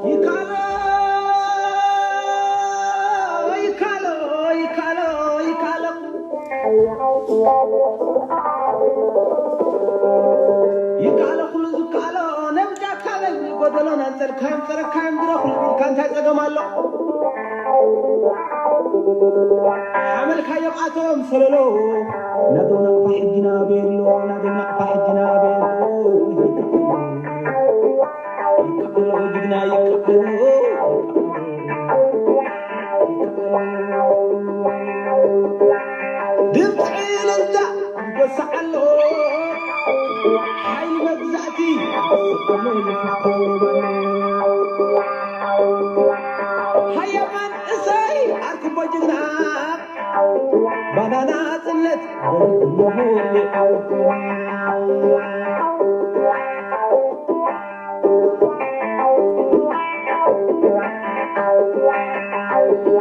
ይካሎ ይካሎ ይካሎ ይካሎ ይካሎ ኩሉ ዝካሎ ነብጃ ካበል ጎደሎ ናንጸልካዮም ጸረካዮም ድረኹ ኢልካ እንታይ ጸገም ኣሎ? ሓመልካዮም ኣቶም ሰለሎ ናደው ናቕፋ ሕጂ ናበየሎ ናደው ናቕፋ ሕጂ ናበየሎ ይከኣሎ ጅግና ይከኣሎ ድምፂ እልልታ ይጎስዓሎ ሓይሊ መግዛእቲ ይጎስዓሎ ይፍኮበሎ ሃየማን እሰይ ኣርክቦ ጅግና ባናና ጽነት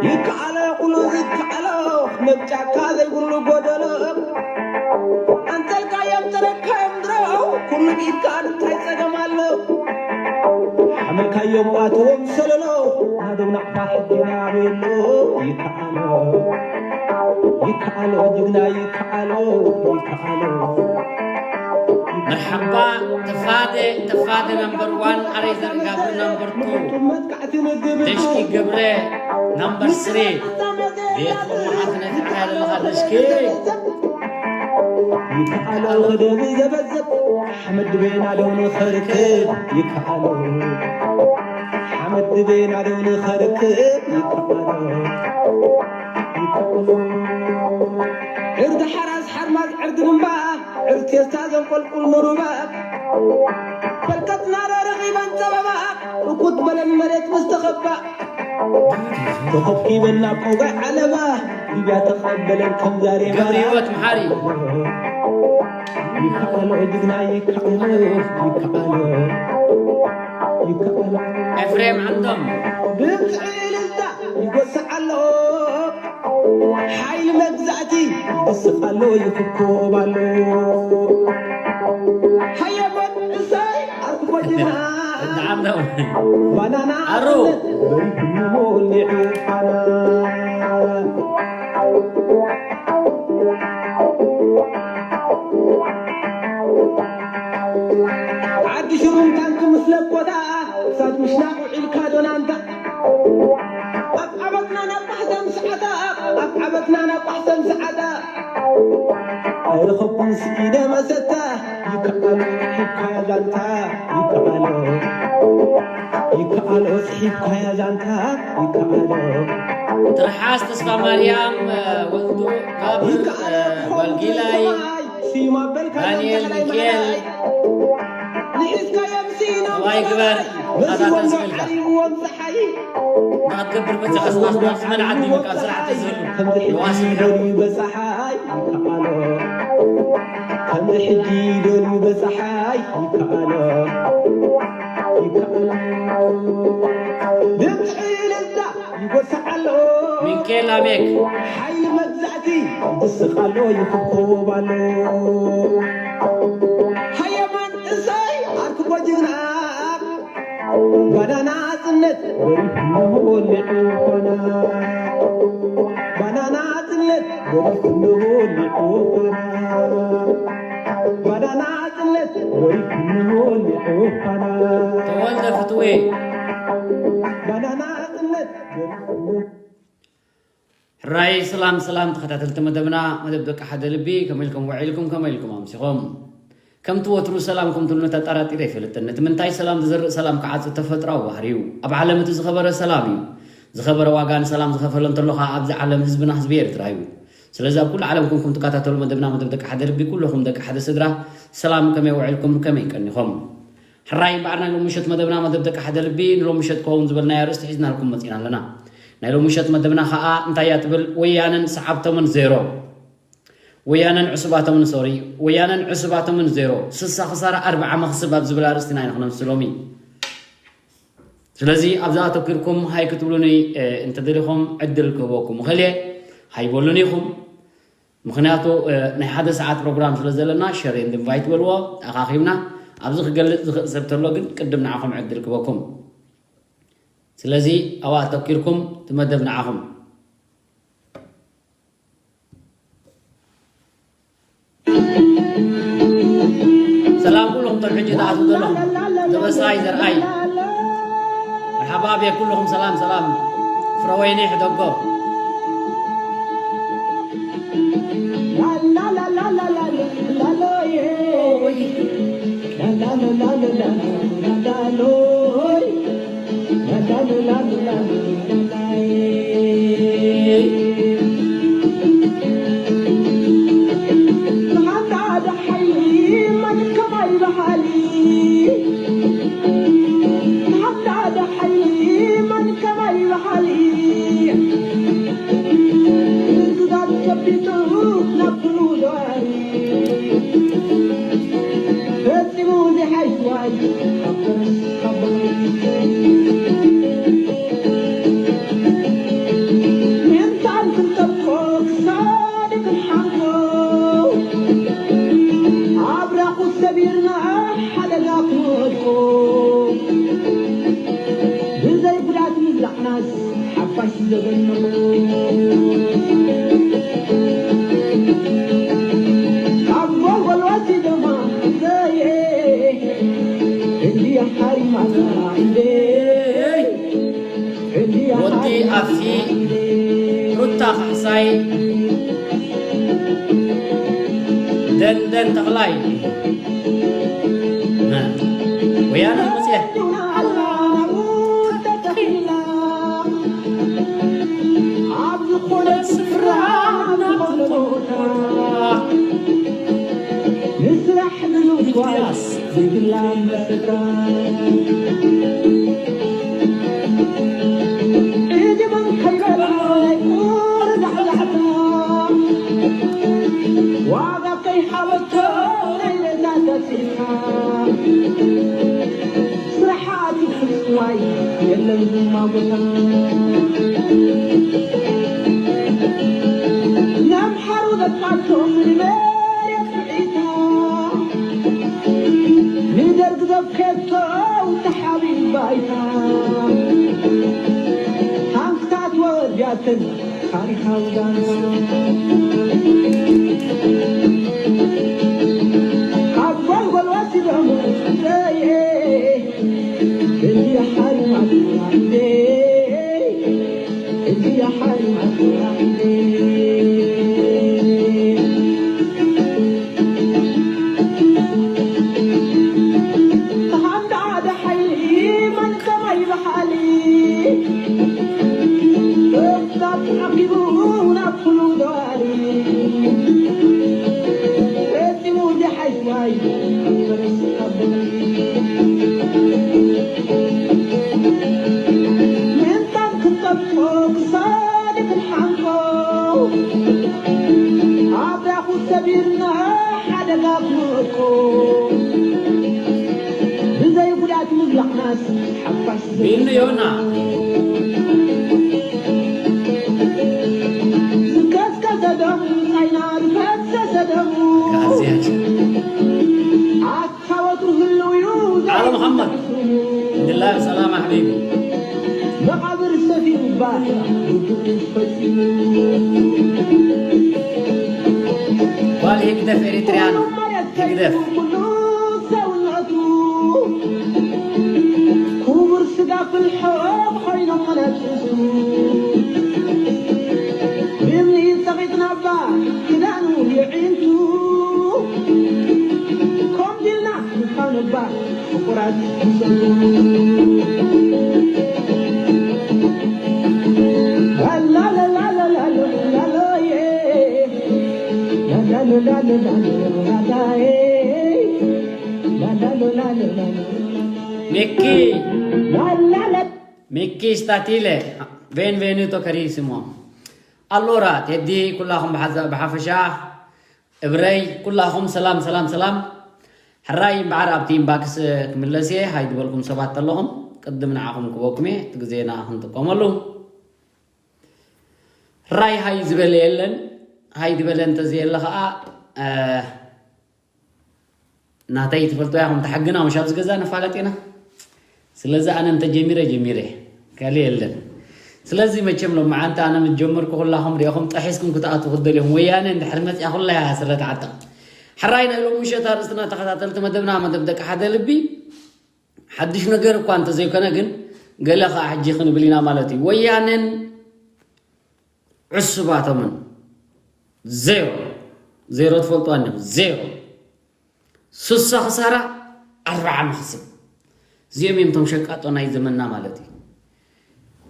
ይከኣሎ ኩሉ ዝከኣሎ ነብጫካ ዘይብሉ ጎደሎ ኣንጸልካዮም ተረካዮም ድሮ ኩሉ ኢድካ እንታይ ጸገም ኣሎ ሓመልካዮም ኣትዎም ሰለሎ ናደው ናቕፋ ሕጂ ናበየሎ ይከኣሎ ይከኣሎ ጅግና ይከኣሎ ይከኣሎ መርሓባ ተፋደ ተፋደ ናምበር ዋን ኣረይ ዘርጋብር ናምበር ቱ ደሽኪ ገብረ ናምበር ስሪ ቤት መሓት ነትዕራ ዘለኻ ደሽኪ ይከኣሎ ደብ ዘበዘብ ሓመድ ቤና ዶ ንኸርክብ ይከኣሎ ሓመድ ቤና ዶ ንኸርክብ ይከኣሎ ይከኣሎ ዕርዲ ሓራስ ሓርማዝ ዕርዲ ልምባ ዕርዲ ቴስታ ዘንቆልቁል ንሩባ ፈልቀትና ዶ ረኺበን ጸበባ እኩት በለን መሬት ምስ ተኸባ ተኸብኪበን ናብ ቆጋይ ዓለባ ሊብያ ተቐበለን ከም ዛሬባ ገብረ ህይወት መሓሪ ይከኣሎ ጅግና ይከኣሎ ይከኣሎ ይከኣሎ ኤፍሬም ዓንዶም ድምፂ እልልታ ይጎስዕ ኣሎ ሓይሊ መግዛእቲ ይስቕ ኣሎ ይፍኮብ ኣሎ ሃየሞን እሰይ ኣርክቦ ጅግና ዓንዶም ባናና ኣሩ በሪሁሞ ሊዑ ፋና ዓዲ ሽሩም ታንክ ምስ ለኮታ ክሳድ ምሽናቕ ውዒልካ ዶናንታ ኣብ ዓበትና ናብ ቋሕሰም ሰዓታ ኣብ ዓበትና ናብ ቋሕሰም ሰዓታ ኣይረኸብኩን ስኢነ መሰታ ይከኣሎ ሒብካያ ዛንታ ይከኣሎ ይከኣሎ ጽሒፍካያ ዛንታ ይከኣሎ ትርሓስ ተስፋ ማርያም ወልዱ ካብ ጓልጊላይ ስዩም ኣበልካ ዳንኤል ሚካኤል ንሒዝካዮም ስኢኖም ዋይ ግበር ኣታተን ስብልካ ዓሊምዎም ፀሓይ ንኽትገብር መፅኻ ስማስማስ መን ዓዲሙካ ኣብ ስራሕ ተዝህሉ ከምዚ ሕጂ የዋስብካ ደልዩ በፀሓይ ይከኣሎ ከምዚ ሕጂ ደልዩ በፀሓይ ይከኣሎ ይከኣሎ ድምፂ እልልታ ይጎስዓሎ ሚካኤል ኣሜክ ሓይሊ መግዛእቲ ይስቕ ኣሎ ይፍኮብ ኣሎ ሃየማን እሰይ ኣርክቦ ጅግና ባናና ጽነት ወሪሕንዎ ሊዑ ኾና ባናና ጽነት ወሪሕንዎ ሊዑ ኾና ባናና ጽነት ወሪሕንዎ ሊዑ ኾና ተወልደ ፍትዌ ባናና ጽነት ወሪሕንዎ ሕራይ ሰላም ሰላም ተኸታተልቲ መደብና መደብ ደቂ ሓደ ልቢ ከመይ ኢልኩም ውዒልኩም ከመይ ኢልኩም ኣምሲኹም ከምቲ ወትሩ ሰላም ከም ትብሉኒ ተጠራጢረ ኣይፈልጥን ነቲ ምንታይ ሰላም ዝዘርእ ሰላም ክዓጽድ ተፈጥራዊ ባህሪ እዩ ኣብ ዓለም እቲ ዝኸበረ ሰላም እዩ ዝኸበረ ዋጋ ንሰላም ዝኸፈለ እንተሎ ከዓ ኣብዚ ዓለም ህዝብና ህዝቢ ኤርትራ እዩ ስለዚ ኣብ ኩሉ ዓለም ኩንኩም ትከታተሉ መደብና መደብ ደቂ ሓደ ልቢ ኩለኹም ደቂ ሓደ ስድራ ሰላም ከመይ ውዒልኩም ከመይ ቀኒኹም ሕራይ እምበኣር ናይ ሎሚ ምሸት መደብና መደብ ደቂ ሓደ ልቢ ንሎሚ ምሸት ክኸውን ዝበልናዮ ኣርእስቲ ሒዝናልኩም መፂና ኣለና ናይ ሎሚ ምሸት መደብና ከዓ እንታይ እያ ትብል ወያነን ሰዓብቶምን ዜሮ ወያነን ዕሱባቶምን ሶሪ ወያነን ዕሱባቶምን ዜሮ ስሳ ክሳራ ኣርብዓ መኽስብ ኣብ ዝብል ኣርእስቲ ኢና ኢና ክነምስ ሎሚ ስለዚ ኣብዚ ኣተኪርኩም ሃይ ክትብሉኒ እንተደሊኹም ዕድል ክህበኩም እኽእል እየ ሃይ በሉኒ ኢኹም ምኽንያቱ ናይ ሓደ ሰዓት ፕሮግራም ስለ ዘለና፣ ሸር ኤንድ ኢንቫይት በልዎ። ኣኻኺብና ኣብዚ ክገልጽ ዝኽእል ሰብ ተሎ ግን ቅድም ንዓኹም ዕድል ክበኩም። ስለዚ ኣብኣ ኣተኪርኩም፣ እቲ መደብ ንዓኹም። ሰላም ኩሉኹም፣ ቶም ሕጂ ትኣትዉ ዘለኹም፣ ተበሳይ ዘርኣይ፣ መርሓባ ብኩሉኹም። ሰላም ሰላም፣ ፍረወይኒ ሕደጎ። ወዲ ኣፊ፣ ሩታ ካሕሳይ፣ ደንደን ተኽላይ። ወያነ መጽየ። ኣብ ዝኾነ ስፍራ፣ ኣብ ዝኾነ ቦታ፣ ንስራሕ ንምጓዝ ንግላም በስራ። እዚ መን ከይበላ ቁር ዛዕዛዕታ፣ ዋጋ ከይሃበቶ ናይ ሬሳ ተሲእካ። ስራሓት ይፍጽዋይ የለን ዝማጎታ። ነምሓሩ ዘቃልቶም ንመሬት ስዒታ፣ ንደርግ ዘብከቶ ተሓቢኡ ባይታ። ታንክታት ወዲያትን ታሪኻዊ ጋንታ። ካብ ጎልጎል ወሲዶም ዘየ፣ እንዲያ ሓሪማትና እንዴ፣ እንዲያ ሓሪማትና እንዴ። ተሃንዳ ሓደ ሓይሊ መን ከማይ በሃሊ፣ እሳት ዓቂቡ ናብ ኩሉ ደዋሊ። ፈጺሙ ዘይሓይሽ ዋይ፣ ፈረስ ካብ በሊ። ምንታን ክንጠብቆ፣ ክሳድ ክንሓንቆ፣ ኣብራኹ ሰቢርና ሓደጋ ክንወድቆ። ብዘይ ጉድኣት ምብላዕናስ ሓፋሽ ቢኒ ዮና። ዝከስከሰ ደሙ፣ ጻይና ዝፈሰሰ ደሙ። ኣዝያ። ኣታ ወትሩ ህልው እዩ ዓሎ መሓመድ። ዘይትስሙ። እንድላይ ሰላም ኣሕቢቢ። መቓብር ሰፊሩ እባ ውድኡ ፈጺሙ። ጓል ህግደፍ ኤሪትርያን ህግደፍ። ኩሉ ሰውነቱ ክቡር ስጋ ፍልሖ ኮይኖም መነጥሱ። ብእምኒ ጸቒጥና እባ ክዳኑ የዒንቱ። ከምዚ ኢልና ንፋኖ እባ ፍቑራት ምሰሉ። ላላላላላላላላዬ፣ ላላላላላላላዬ፣ ላላላላላላላዬ። ሚኪ፣ ላላላ። ሚኪ ስታቲለ፣ ቤንቬኑቶ ከሪሲሞ። ኣሎራ፣ ቴዲ፣ ኩላኹም ብሓዘ-፣ ብሓፈሻ፣ እብረይ፣ ኩላኹም ሰላም፣ ሰላም፣ ሰላም። ሕራይ እምበዓር ኣብቲ ኢንባክስ ክምለስ እየ። ሃይ ዝበልኩም ሰባት ኣለኹም፣ ቅድም ንዓኹም ክበኩም እየ፣ እቲ ግዜና ክንጥቀመሉ። ሕራይ ሃይ ዝበለ የለን። ሃይ ዝበለ እንተዘየለ ከዓ ናተይ ትፈልጦ ያኹም ተሓግና ምሽ ኣብዚ ገዛ ንፋለጥ ኢና። ስለዚ ኣነ እንተጀሚረ ጀሚረ ካልእ የለን። ስለዚ መቸም ሎመዓንቲ ኣነ ምስ ጀመርኩ ኩላኹም ሪኢኹም ጠሒስኩም ክትኣትዉ ክትደልዩኹም ወያነ እንድሕር መፅያ ኩላ እያ ስረ ትዓጥቕ። ሕራይ ናይ ሎም ምሸት ኣርእስትና ተኸታተልቲ መደብና መደብ ደቂ ሓደ ልቢ ሓድሽ ነገር እኳ እንተዘይኮነ ግን ገለ ከዓ ሕጂ ክንብል ኢና ማለት እዩ። ወያነን ዕሱባቶምን ዜሮ ዜሮ ትፈልጡ ኣንዲኹም ዜሮ ሱሳ ክሳራ ኣርባዓ መኽስብ እዚኦም እዮም ቶም ሸቃጦ ናይ ዘመንና ማለት እዩ።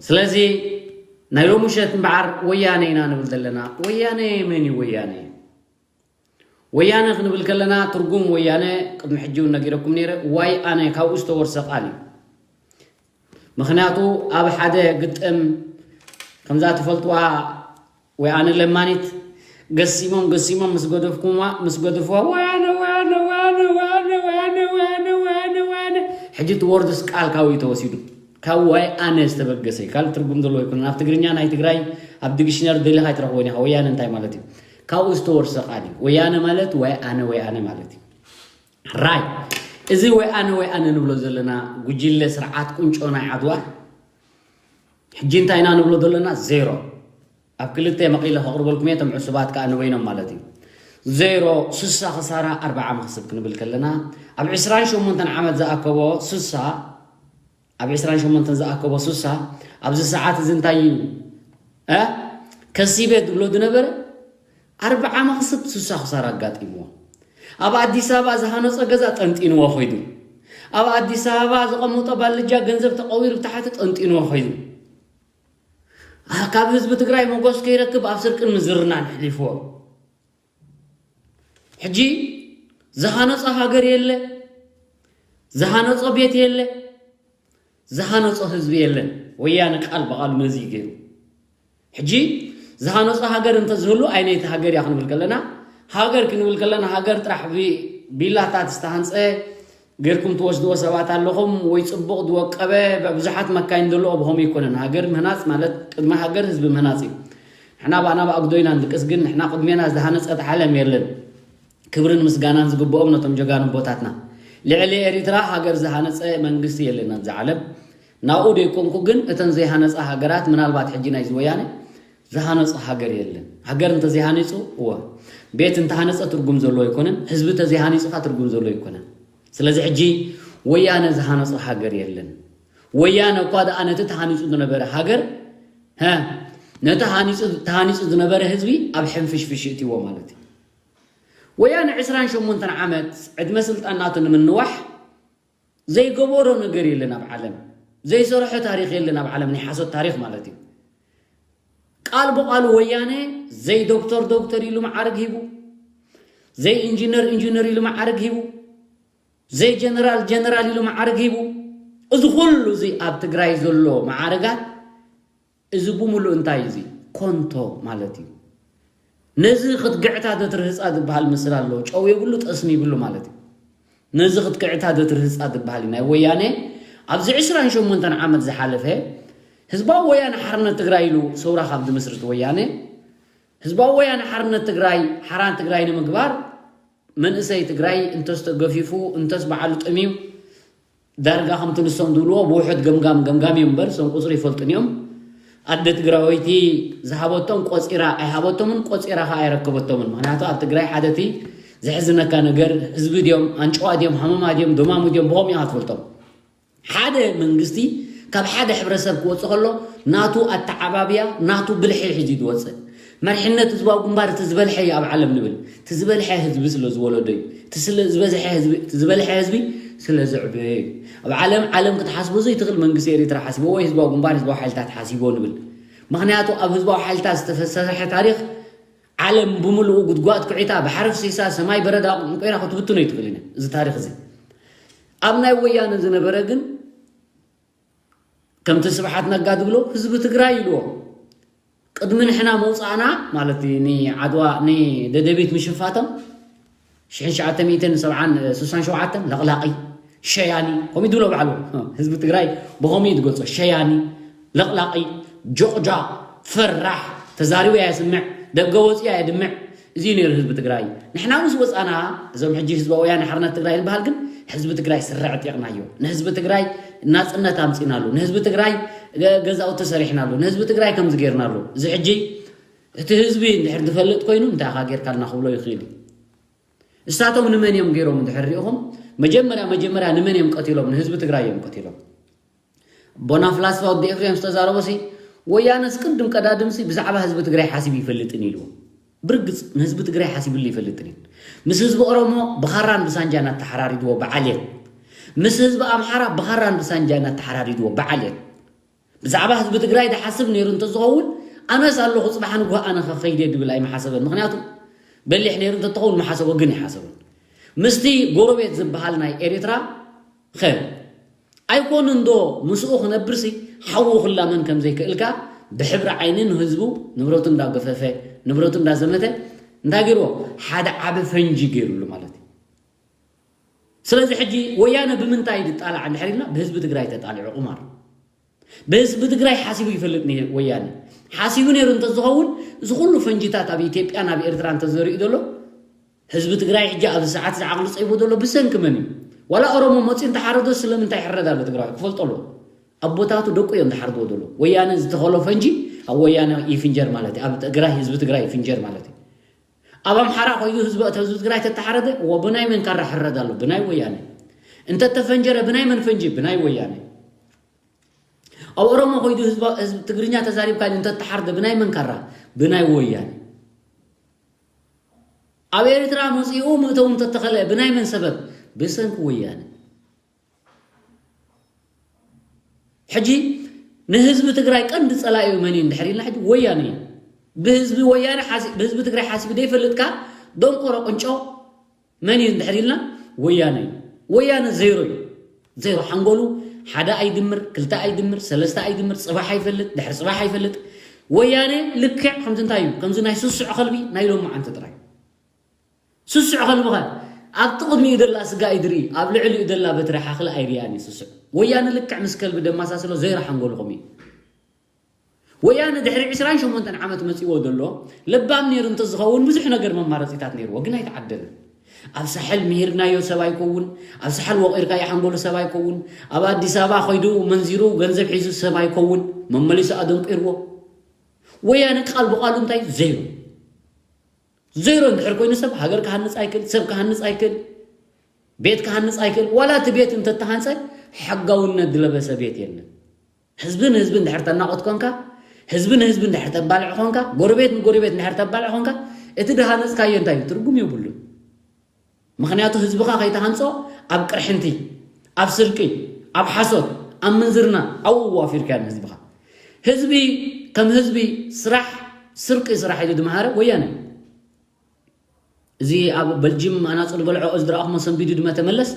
ስለዚ ናይ ሎሚ ምሸት እምበዓር ወያነ ኢና ንብል ዘለና። ወያነ መን እዩ? ወያነ ወያነ ክንብል ከለና ትርጉም ወያነ ቅድሚ ሕጂ እውን ነጊረኩም ነይረ። ዋይ ኣነ ካብኡ ዝተወርሰ ቃል እዩ። ምክንያቱ ኣብ ሓደ ግጥም ከምዛ ትፈልጥዋ ወይ ኣነ ለማኒት ገሲሞም ገሲሞም ምስ ገደፍኩማ ምስ ገደፍዋ ወያነ ወያነ ወያነ ወያነ ወያነ ወያነ ወያነ ወያነ ሕጂ እቲ ወርድስ ቃል ካብኡ ተወሲዱ ካብ ዋይ ኣነ ዝተበገሰ እዩ። ካልእ ትርጉም ዘለዎ ይኮነ። ኣብ ትግርኛ ናይ ትግራይ ኣብ ዲክሽነሪ ደሊኻ ኣይትረኽቦን ኢኻ። ወያነ እንታይ ማለት እዩ? ካብኡ ዝተወርሰ ቃል እዩ። ወያነ ማለት ዋይ ኣነ ወይ ኣነ ማለት እዩ። ራይ እዚ ወይ ኣነ ወይ ኣነ ንብሎ ዘለና ጉጅለ ስርዓት ቁንጮ ናይ ዓድዋ ሕጂ እንታይ ኢና ንብሎ ዘለና? ዜሮ ኣብ ክልተ መቒለ ከቕርበልኩም እየ። እቶም ዕሱባት ከዓ ንበይኖም ማለት እዩ። ዜሮ ስሳ ክሳራ ኣርባዓ መኽስብ ክንብል ከለና ኣብ ዕስራን ሸሞንተን ዓመት ዝኣከቦ ስሳ ኣብ ዕስራን ሸሞንተን ዝኣከቦ ስሳ ኣብዚ ሰዓት እዚ እንታይ እዩ እ ከሲበ ዝብሎ ዝነበረ ኣርባዓ መኽስብ ስሳ ክሳራ ኣጋጢምዎ። ኣብ ኣዲስ ኣበባ ዝሃነጾ ገዛ ጠንጢንዎ ኸይዱ። ኣብ ኣዲስ ኣበባ ዘቐምጦ ባልጃ ገንዘብ ተቐዊሩ ብታሕቲ ጠንጢንዎ ኸይዱ። ካብ ህዝቢ ትግራይ መጎስ ከይረክብ ኣብ ስርቅን ምዝርናን ሕሊፍዎ። ሕጂ ዝሃነጾ ሃገር የለ፣ ዝሃነጾ ቤት የለ፣ ዝሃነጾ ህዝቢ የለን። ወያነ ቃል ብቓል ነዚ እዩ ገይሩ። ሕጂ ዝሃነጾ ሃገር እንተዝህሉ ኣይነይቲ ሃገር እያ ክንብል ከለና፣ ሃገር ክንብል ከለና ሃገር ጥራሕ ቢ- ቢላታት ዝተሃንጸ ጌርኩም ትወስድዎ ሰባት ኣለኹም ወይ ጽቡቕ ዝወቀበ ብዙሓት መካይን ዘለዎ ብኸምኡ ኣይኮነን። ሃገር ምህናጽ ማለት ቅድሚ ሃገር ህዝቢ ምህናጽ እዩ። ንሕና ብኣና ብኣግዶ ኢና ንድቅስ፣ ግን ንሕና ቅድሜና ዝተሃነጸት ዓለም የለን። ክብርን ምስጋናን ዝግብኦም ነቶም ጀጋኑ ኣቦታትና። ልዕሊ ኤሪትራ ሃገር ዝሃነጸ መንግስቲ የለን ኣብዚ ዓለም። ናብኡ ደይኮንኩ ግን እተን ዘይሃነጻ ሃገራት ምናልባት ሕጂ ናይዚ ወያነ ዝሃነጹ ሃገር የለን። ሃገር እንተዘይሃኒጹ እወ ቤት እንተሃነጸ ትርጉም ዘለዎ ኣይኮነን። ህዝቢ እንተዘይሃኒጹ ከኣ ትርጉም ዘለዎ ኣይኮነን። ስለዚ ሕጂ ወያነ ዝሃነጹ ሃገር የለን። ወያነ እኳ ደኣ ነቲ ተሃኒጹ ዝነበረ ሃገር ሀ ነቲ ሃኒጹ ተሃኒጹ ዝነበረ ህዝቢ ኣብ ሕንፍሽፍሽ እትዎ ማለት እዩ። ወያነ ዕስራን ሸሞንተን ዓመት ዕድመ ስልጣን ናቱ ንምንዋሕ ዘይገበሮ ነገር የለን ኣብ ዓለም። ዘይሰርሖ ታሪኽ የለን ኣብ ዓለም፣ ናይ ሓሶት ታሪኽ ማለት እዩ። ቃል ብቓሉ ወያነ ዘይ ዶክተር ዶክተር ኢሉ መዓርግ ሂቡ፣ ዘይ ኢንጂነር ኢንጂነር ኢሉ መዓርግ ሂቡ፣ ዘይ ጀነራል ጀነራል ኢሉ መዓርግ ሂቡ። እዚ ኩሉ እዚ ኣብ ትግራይ ዘሎ መዓርጋት እዚ ብምሉእ እንታይ እዚ ኮንቶ ማለት እዩ። ነዚ ክትግዕታ ዘትርህፃ ዝበሃል ምስል ኣለዎ። ጨው የብሉ ጠስሚ ይብሉ ማለት እዩ። ነዚ ክትግዕታ ዘትርህፃ ዝበሃል እዩ። ናይ ወያነ ኣብዚ ዕስራን ሸሞንተን ዓመት ዝሓለፈ ህዝባዊ ወያነ ሓርነት ትግራይ ኢሉ ሰውራ ካብ ዝምስርት ወያነ ህዝባዊ ወያነ ሓርነት ትግራይ ሓራን ትግራይ ንምግባር መንእሰይ ትግራይ እንተስ ተገፊፉ እንተስ በዓሉ ጠምዩ ዳርጋ ከምቲ ንሶም ዝብልዎ ብውሑድ ገምጋም ገምጋም እዮም እምበር እሶም ቁፅሪ ይፈልጡን እዮም። ኣደ ትግራወይቲ ዝሃበቶም ቆፂራ ኣይሃበቶምን ቆፂራ ከዓ ኣይረከበቶምን። ምክንያቱ ኣብ ትግራይ ሓደ እቲ ዘሕዝነካ ነገር ህዝቢ ድዮም ኣንጭዋ ድዮም ሃመማ ድዮም ደማሙ ድዮም ብኸምኡ ኢኻ ትፈልጦም። ሓደ መንግስቲ ካብ ሓደ ሕብረተሰብ ክወፅእ ከሎ ናቱ ኣተዓባብያ ናቱ ብልሒ ሒዙ ዝወፅእ መርሕነት ህዝባዊ ግንባር እቲ ዝበልሐ እዩ ኣብ ዓለም ንብል እቲ ዝበልሐ ህዝቢ ስለ ዝወለዶ እዩ እቲ ስለ ዝበዝሐ ህዝቢ እቲ ዝበልሐ ህዝቢ ስለ ዝዕበየ እዩ ኣብ ዓለም ዓለም ክትሓስቦ ዘይትኽእል መንግስቲ ኤሪትራ ሓሲቦ ወይ ህዝባዊ ግንባር ህዝባዊ ሓይልታት ሓሲቦ ንብል ምክንያቱ ኣብ ህዝባዊ ሓይልታት ዝተሰርሐ ታሪክ ዓለም ብምልኡ ጉድጓድ ኩዒታ ባሕሪ ፍሲሳ ሰማይ በረዳ ቁንቁይራ ክትብትኖ ይትኽእል ኢና እዚ ታሪክ እዚ ኣብ ናይ ወያነ ዝነበረ ግን ከምቲ ስብሓት ነጋ ዝብሎ ህዝቢ ትግራይ ኢልዎ ቅድሚ ንሕና መውፃእና ማለት ንዓድዋ ንደደቢት ምሽፋቶም ሽሕን ሸዓተ ሚእትን ሰብዓን ስሳን ሸውዓተን ለቕላቒ ሸያኒ ከምኡ ዝብሎ ባዕሉ ህዝቢ ትግራይ ብኸምኡ ዝገልፆ ሸያኒ ለቕላቒ ጆቕጃ ፈራሕ ተዛሪቡ እያ ስምዕ ደገ ወፂኡ ኣየድምዕ። እዚ እዩ ነይሩ ህዝቢ ትግራይ። ንሕና ምስ ወፃና፣ እዞም ሕጂ ህዝባዊ ወያነ ሓርነት ትግራይ ዝበሃል ግን፣ ህዝቢ ትግራይ ስረ ዕጢቕናዮ። ንህዝቢ ትግራይ ናፅነት ኣምፂናሉ። ንህዝቢ ትግራይ ገ- ገዛውቲ ሰሪሕናሉ። ንህዝቢ ትግራይ ከምዚ ገይርናሉ። እዚ ሕጂ እቲ ህዝቢ እንድሕር ዝፈልጥ ኮይኑ፣ እንታይ ኢኻ ጌርካልና ክብሎ ይኽእል እዩ። እሳቶም ንመን እዮም ገይሮም እንድሕር ሪኢኹም፣ መጀመርያ መጀመርያ ንመን እዮም ቀቲሎም? ንህዝቢ ትግራይ እዮም ቀቲሎም። ኣቦና ፍላስፋ ወዲ ኤፍሬም ዝተዛረቦ ሲ፣ ወያነስ ቅድም ቀዳድም ሲ ብዛዕባ ህዝቢ ትግራይ ሓሲቡ ይፈልጥን ኢልዎ። ብርግፅ ንህዝቢ ትግራይ ሓሲብሉ ይፈልጥን እዩ። ምስ ህዝቢ ኦሮሞ ብኻራን ብሳንጃ እናተሓራሪድዎ ብዓልየት፣ ምስ ህዝቢ ኣምሓራ ብኻራን ብሳንጃ እናተሓራሪድዎ ብዓልየት፣ ብዛዕባ ህዝቢ ትግራይ ዝሓስብ ነይሩ እንተዝኸውን፣ ኣነስ ኣለኹ፣ ፅባሕ ንግሆ ኣነ ከኸይደ ድብል ኣይምሓሰበን። ምክንያቱ በሊሕ ነይሩ እንተትኸውን ምሓሰቦ፣ ግን ይሓሰቡን። ምስቲ ጎረቤት ዝበሃል ናይ ኤርትራ ኸ ኣይኮኑን ዶ? ምስኡ ክነብርሲ ሓዉ ክላመን ከም ዘይክእልካ፣ ብሕብሪ ዓይኒ ንህዝቡ ንብረቱ እንዳገፈፈ፣ ንብረቱ እንዳዘመተ እንታይ ገይርዎ? ሓደ ዓቢ ፈንጂ ገይሩሉ ማለት እዩ። ስለዚ ሕጂ ወያነ ብምንታይ ድጣላዕ እንድሕር ኢልና፣ ብህዝቢ ትግራይ ተጣሊዑ ቁማር። ብህዝቢ ትግራይ ሓሲቡ ይፈልጥ ነይሩ ወያነ። ሓሲቡ ነይሩ እንተዝኸውን፣ እዚ ኩሉ ፈንጂታት ኣብ ኢትዮጵያን ኣብ ኤርትራ እንተዘሪኡ ዘሎ፣ ህዝቢ ትግራይ ሕጂ ኣብዚ ሰዓት ዝዓቕሉ ፀይቡ ዘሎ ብሰንኪ መን እዩ? ዋላ ኦሮሞ መፂኡ እንተሓረዶ ስለምንታይ ይሕረድ ኣሎ ትግራዋይ ክፈልጦ ኣለዎ። ኣቦታቱ ደቁ እዮም ዝሓርድዎ ዘሎ። ወያነ ዝተኸሎ ፈንጂ ኣብ ወያነ ይፍንጀር ማለት እዩ። ኣብ ትግራይ ህዝቢ ትግራይ ይፍንጀር ማለት እዩ። ኣብ ኣምሓራ ኮይዱ ህዝቢ እቲ ህዝቢ ትግራይ ተተሓረደ፣ ወ- ብናይ መን ካራ ሕረድ ኣሎ? ብናይ ወያነ። እንተተፈንጀረ ብናይ መን ፈንጂ? ብናይ ወያነ። ኣብ ኦሮሞ ኮይዱ ህዝቢ ህዝቢ ትግርኛ ተዛሪብካ እንተተሓርደ ብናይ መን ካራ? ብናይ ወያነ። ኣብ ኤርትራ መፂኡ ምእተው እንተተኸለ ብናይ መን ሰበብ? ብሰንኪ ወያነ። ሕጂ ንህዝቢ ትግራይ ቀንዲ ፀላኢኡ መን እዩ እንድሕር ኢልና፣ ሕጂ ወያነ እዩ። ብህዝቢ ወያነ ሓሲ- ብህዝቢ ትግራይ ሓሲቡ ዘይፈልጥካ ደንቆሮ ቁንጮ መን እዩ እንድሕር ኢልና፣ ወያነ እዩ። ወያነ ዜሮ እዩ። ዜሮ ሓንጎሉ ሓደ ኣይድምር፣ ክልተ ኣይድምር፣ ሰለስተ ኣይድምር፣ ፅባሕ ኣይፈልጥ፣ ድሕሪ ፅባሕ ኣይፈልጥ። ወያነ ልክዕ ከምዚ እንታይ እዩ? ከምዚ ናይ ስሱዕ ከልቢ ናይ ሎማዓንቲ ጥራይ። ስሱዕ ከልብኸ ኣብቲ ቅድሚኡ ደላ ስጋ እዩ ድርኢ፣ ኣብ ልዕሊኡ ደላ በትሪ ሓኽሊ ኣይርያን እዩ ስሱዕ። ወያነ ልክዕ ምስ ከልቢ ደማሳስሎ ዜሮ ሓንጎሉ ከምኡ እዩ። ወያነ ድሕሪ ዕስራን ሸሞንተን ዓመት መጺዎ ዘሎ ለባም ነይሩ እንተዝኸውን ብዙሕ ነገር መማረጺታት ነይርዎ፣ ግን ኣይተዓደለን። ኣብ ሳሕል ምሂርናዮ ሰብ ኣይከውን፣ ኣብ ሳሕል ወቒርካዮ ሓንጎሉ ሰብ ኣይከውን፣ ኣብ ኣዲስ ኣበባ ከይዱ መንዚሩ ገንዘብ ሒዙ ሰብ ኣይከውን፣ መመሊሱ ኣደንቂርዎ። ወያነ ቃል ብቓሉ እንታይ ዜሮ። ዜሮ እንድሕር ኮይኑ ሰብ ሃገር ክሃንፅ ኣይክእል፣ ሰብ ክሃንፅ ኣይክእል፣ ቤት ክሃንፅ ኣይክእል። ዋላ እቲ ቤት እንተተሃንፀ ሕጋውነት ዝለበሰ ቤት የለን። ህዝቢ ንህዝቢ እንድሕር ተናቑት ኮንካ፣ ህዝቢ ንህዝቢ እንድሕር ተባልዕ ኮንካ፣ ጎረቤት ንጎረቤት እንድሕር ተባልዕ ኮንካ፣ እቲ ድሃነፅካዮ እንታይ እዩ? ትርጉም የብሉን። ምኽንያቱ ህዝብኻ ከይትሃንፆ ኣብ ቅርሕንቲ፣ ኣብ ስርቂ፣ ኣብ ሓሶት፣ ኣብ ምንዝርና ኣብኡ ኣዋፊርካዮ ንህዝብኻ። ህዝቢ ከም ህዝቢ ስራሕ፣ ስርቂ ስራሕ ኢሉ ድመሃረ ወያነ። እዚ ኣብ በልጅም ኣናፁ ዝበልዖ ዝረኣኹሞ ሰንቢዱ ድመተ መለስ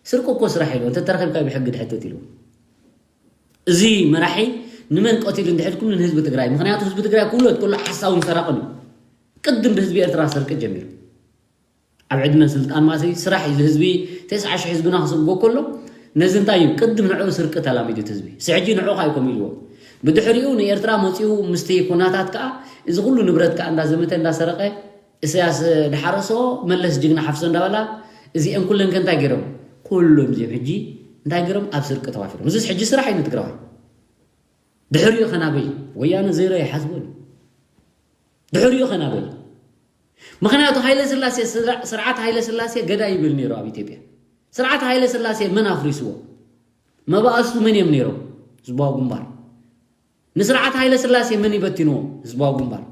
ስርቂ እኮ ስራሕ ኢሉ እንተተረኺብካ ብሕጊ ድሕተት ኢሉ። እዚ መራሒ ንመን ቀቲሉ እንድሕልኩም ንህዝቢ ትግራይ። ምኽንያቱ ህዝቢ ትግራይ ኩሎ ኩሎ ሓሳውን ሰራቕን እዩ። ቅድም ብህዝቢ ኤርትራ ስርቂ ጀሚሩ። ኣብ ዕድመ ስልጣን ማሰይ ስራሕ እዩ ህዝቢ ተስዓ ሽሕ ህዝብና ክስጎ ከሎ ነዚ እንታይ እዩ ቅድም ንዕኡ ስርቂ ተላሚዱ እቲ ህዝቢ። ስሕጂ ንዕኡ ካይኮም ኢልዎ። ብድሕሪኡ ንኤርትራ መፂኡ ምስቲ ኩናታት ከዓ እዚ ኩሉ ንብረት ከዓ እንዳዘመተ እንዳሰረቀ እሰያስ ድሓረሶ መለስ ጅግና ሓፍሶ እንዳበላ እዚአን ኩለን ከ እንታይ ገይሮም? ኩሎም እዚኦም ሕጂ እንታይ ገይሮም? ኣብ ስርቂ ተዋፊሮም። እዚስ ሕጂ ስራሕ እዩ ንትግራዋይ። ድሕሪኡ ከናበይ? ወያነ ዜሮ ይሓስቦ እዩ። ድሕሪኡ ከናበይ? ምኽንያቱ ሃይለ ስላሴ ስርዓት ሃይለ ስላሴ ገዳይ ይብል ነይሩ ኣብ ኢትዮጵያ። ስርዓት ሃይለ ስላሴ መን ኣፍሪስዎ? መባእስቱ መን እዮም ነይሮም? ህዝባዊ ግንባር። ንስርዓት ሃይለ ስላሴ መን ይበትንዎ? ህዝባዊ ግንባር።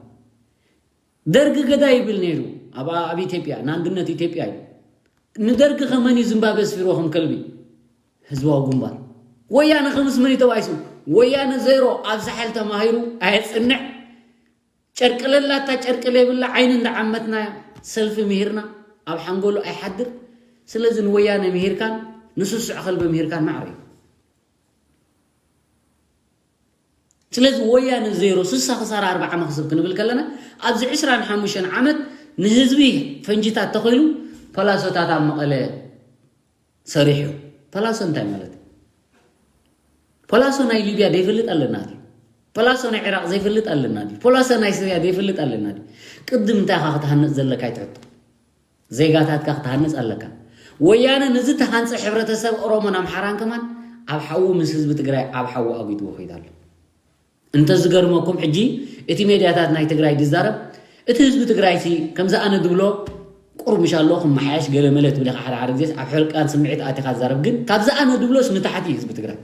ደርጊ ገዳይ ይብል ነይሩ ኣብ ኣብ ኢትዮጵያ ንኣንድነት ኢትዮጵያ እዩ። ንደርጊ ከመን እዩ ዝምባበ ስፊርዎ ከም ከልቢ? ህዝባዊ ግንባር። ወያነ ከምስ መን እዩ ተባኢሱ? ወያነ ዜሮ ኣብ ሳሕል ተማሂሩ ኣየፅንዕ። ጨርቂ ለላታ ጨርቂ ለይብላ ዓይኒ እንዳዓመትና ሰልፊ ምሂርና ኣብ ሓንጎሉ ኣይሓድር። ስለዚ ንወያነ ምሂርካን ንስሱዕ ከልቢ ምሂርካን ማዕረ እዩ። ስለዚ ወያነ ዜሮ ስሳ ክሳራ ኣርባዓ መኽስብ ክንብል ከለና ኣብዚ ዕስራን ሓሙሽተን ዓመት ንህዝቢ ፈንጂታት ተኸይሉ ፓላሶታት ኣብ መቐለ ሰሪሑ። ፓላሶ እንታይ ማለት እዩ? ፓላሶ ናይ ሊብያ ዘይፈልጥ ኣለና ድዩ? ፖላሶ ናይ ዒራቕ ዘይፈልጥ ኣለና ድዩ? ፖላሶ ናይ ስርያ ዘይፈልጥ ኣለና ድዩ? ቅድም እንታይ ኢኻ ክትሃንጽ ዘለካ ይትሕቶ። ዜጋታትካ ክትሃንጽ ኣለካ። ወያነ ንዝተሃንጸ ሕብረተሰብ ኦሮሞን ኣምሓራን ከማን ኣብ ሓዊ ምስ ህዝቢ ትግራይ ኣብ ሓዊ ኣጒትዎ ከይዱ ኣሎ። እንተዝገርመኩም ሕጂ እቲ ሜድያታት ናይ ትግራይ ዝዛረብ እቲ ህዝቢ ትግራይ ሲ ከምዚ ኣነ ድብሎ ቁርምሽ ኣሎ ክመሓየሽ ገለ መለ ትብል ኢኻ ሓደ ሓደ ግዜስ ኣብ ሕርቃን ስምዒት ኣቲኻ ትዛረብ ግን ካብዚ ኣነ ድብሎስ ንታሕቲ እዩ ህዝቢ ትግራይ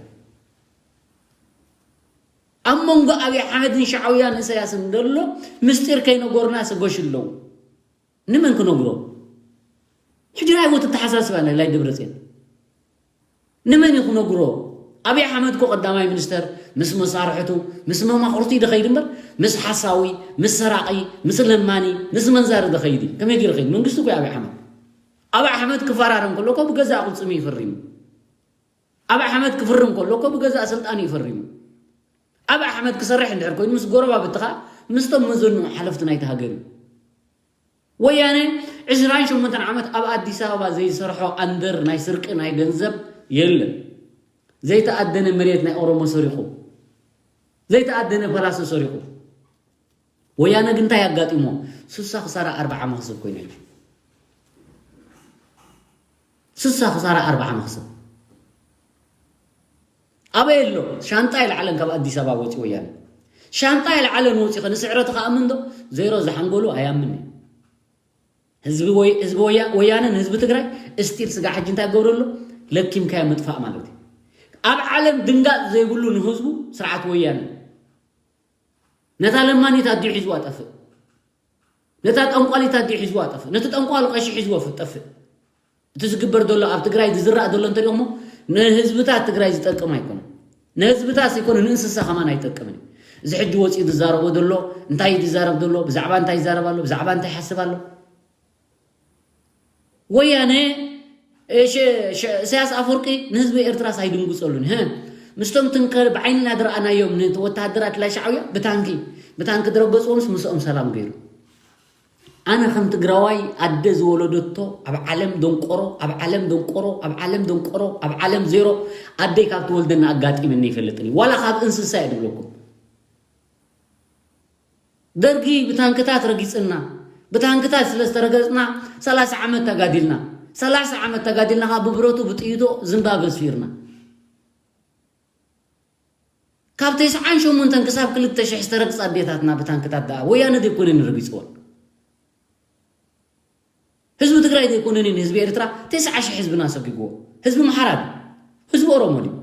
ኣብ መንጎ ኣብይ ኣሕመድን ሻዕውያን እሰያስን ዘሎ ምስጢር ከይነጎርና ስጎሽ ኣለዉ ንመን ክነግሮ ሕጂ ናይ ወት ተሓሳስባ ናይ ላይ ደብረፅዮን ንመን እዩ ክነግሮ ኣብይ ኣሕመድ ኮ ቀዳማይ ሚኒስተር ምስ መሳርሕቱ ምስ መማኽርቱ ይደኸይድ እምበር ምስ ሓሳዊ ምስ ሰራቒ ምስ ለማኒ ምስ መንዛሪ ደኸይድ እዩ ከመይ ገይሩ ኸይድ መንግስቲ ኮ ኣብይ ኣሕመድ ኣብይ ኣሕመድ ክፈራረም ከሎ ኮ ብገዛእ ቅልፅሚ ይፈሪሙ ኣብ ኣሕመድ ክፍርም ከሎ እኮ ብገዛእ ስልጣን ይፈሪሙ ኣብ ኣሕመድ ክሰርሕ እንድሕር ኮይኑ ምስ ጎረባብትኻ ምስቶም መዘንኡ ሓለፍቲ ናይቲ ሃገር እዩ ወያነ ዕስራን ሸሞንተን ዓመት ኣብ ኣዲስ ኣበባ ዘይሰርሖ ኣንደር ናይ ስርቂ ናይ ገንዘብ የለን ዘይተኣደነ መሬት ናይ ኦሮሞ ሰሪቑ ዘይተኣደነ ፓላሶ ሰሪቑ ወያነ ግን እንታይ ኣጋጢሞ ስሳ ክሳራ ኣርብዓ መኽሰብ ኮይነሉ ስሳ ክሳራ ኣርብዓ መኽሰብ ኣበይ ኣሎ ሻንጣ ይልዓለን ካብ ኣዲስ ኣበባ ወፂ ወያነ ሻንጣ ይልዓለን ወፂ ከ ንስዕረቱ ከኣምን ዶ ዜሮ ዝሓንጎሉ ኣያምን ህዝቢ ወያነን ህዝቢ ትግራይ እስቲል ስጋ ሕጂ እንታይ ገብረሉ ለኪምካዮ ምጥፋእ ማለት እዩ ኣብ ዓለም ድንጋፅ ዘይብሉ ንህዝቡ ስርዓት ወያነ ነታ ለማኒት ኣዲኡ ሒዝዋ ጠፍእ ነታ ጠንቋሊት ኣዲኡ ሒዝዋ ጠፍእ ነቲ ጠንቋሉ ቀሺ ሒዝዎ ጠፍእ እቲ ዝግበር ዘሎ ኣብ ትግራይ ዝዝራእ ዘሎ እንተሪኦሞ ንህዝብታት ትግራይ ዝጠቅም ኣይኮነ ንህዝብታት ዘይኮነ ንእንስሳ ከማን ኣይጠቅምን እዚ ሕጂ ወፂኡ ዝዛረቦ ዘሎ እንታይ ዝዛረብ ዘሎ ብዛዕባ እንታይ ይዛረብ ኣሎ ብዛዕባ እንታይ ይሓስብ ኣሎ ወያነ ኢሳያስ ኣፈወርቂ ንህዝቢ ኤርትራስ ኣይድንግፀሉን ህ ምስቶም ትንከ ብዓይንና ዝረኣናዮም ወተሃደራት ላይ ሻዕብያ ብታንኪ ብታንኪ ዝረገፅዎምስ ምስኦም ሰላም ገይሩ ኣነ ከም ትግራዋይ ኣደ ዝወለደቶ ኣብ ዓለም ደንቆሮ ኣብ ዓለም ደንቆሮ ኣብ ዓለም ደንቆሮ ኣብ ዓለም ዜሮ ኣደይ ካብ ትወልደና ኣጋጢመኒ ይፈልጥን እዩ ዋላ ካብ እንስሳ እየ ዝብለኩም ደርጊ ብታንክታት ረጊፅና ብታንክታት ስለ ዝተረገፅና ሰላሳ ዓመት ተጋዲልና ሰላሳ ዓመት ተጋዲልና ከዓ ብብረቱ ብጥይቶ ዝምባበ ስፊርና ካብ ተስዓን ሸሞንተን ክሳብ ክልተ ሽሕ ዝተረግፃ ኣዴታትና ብታንክታት ደኣ ወያነ ዘይኮነን ረጊፅወን ህዝቢ ትግራይ ዘይኮነን ህዝቢ ኤርትራ ተስዓ ሽሕ ህዝብና ሰጊግዎ ህዝቢ ምሓራ ድዩ ህዝቢ ኦሮሞ ድዩ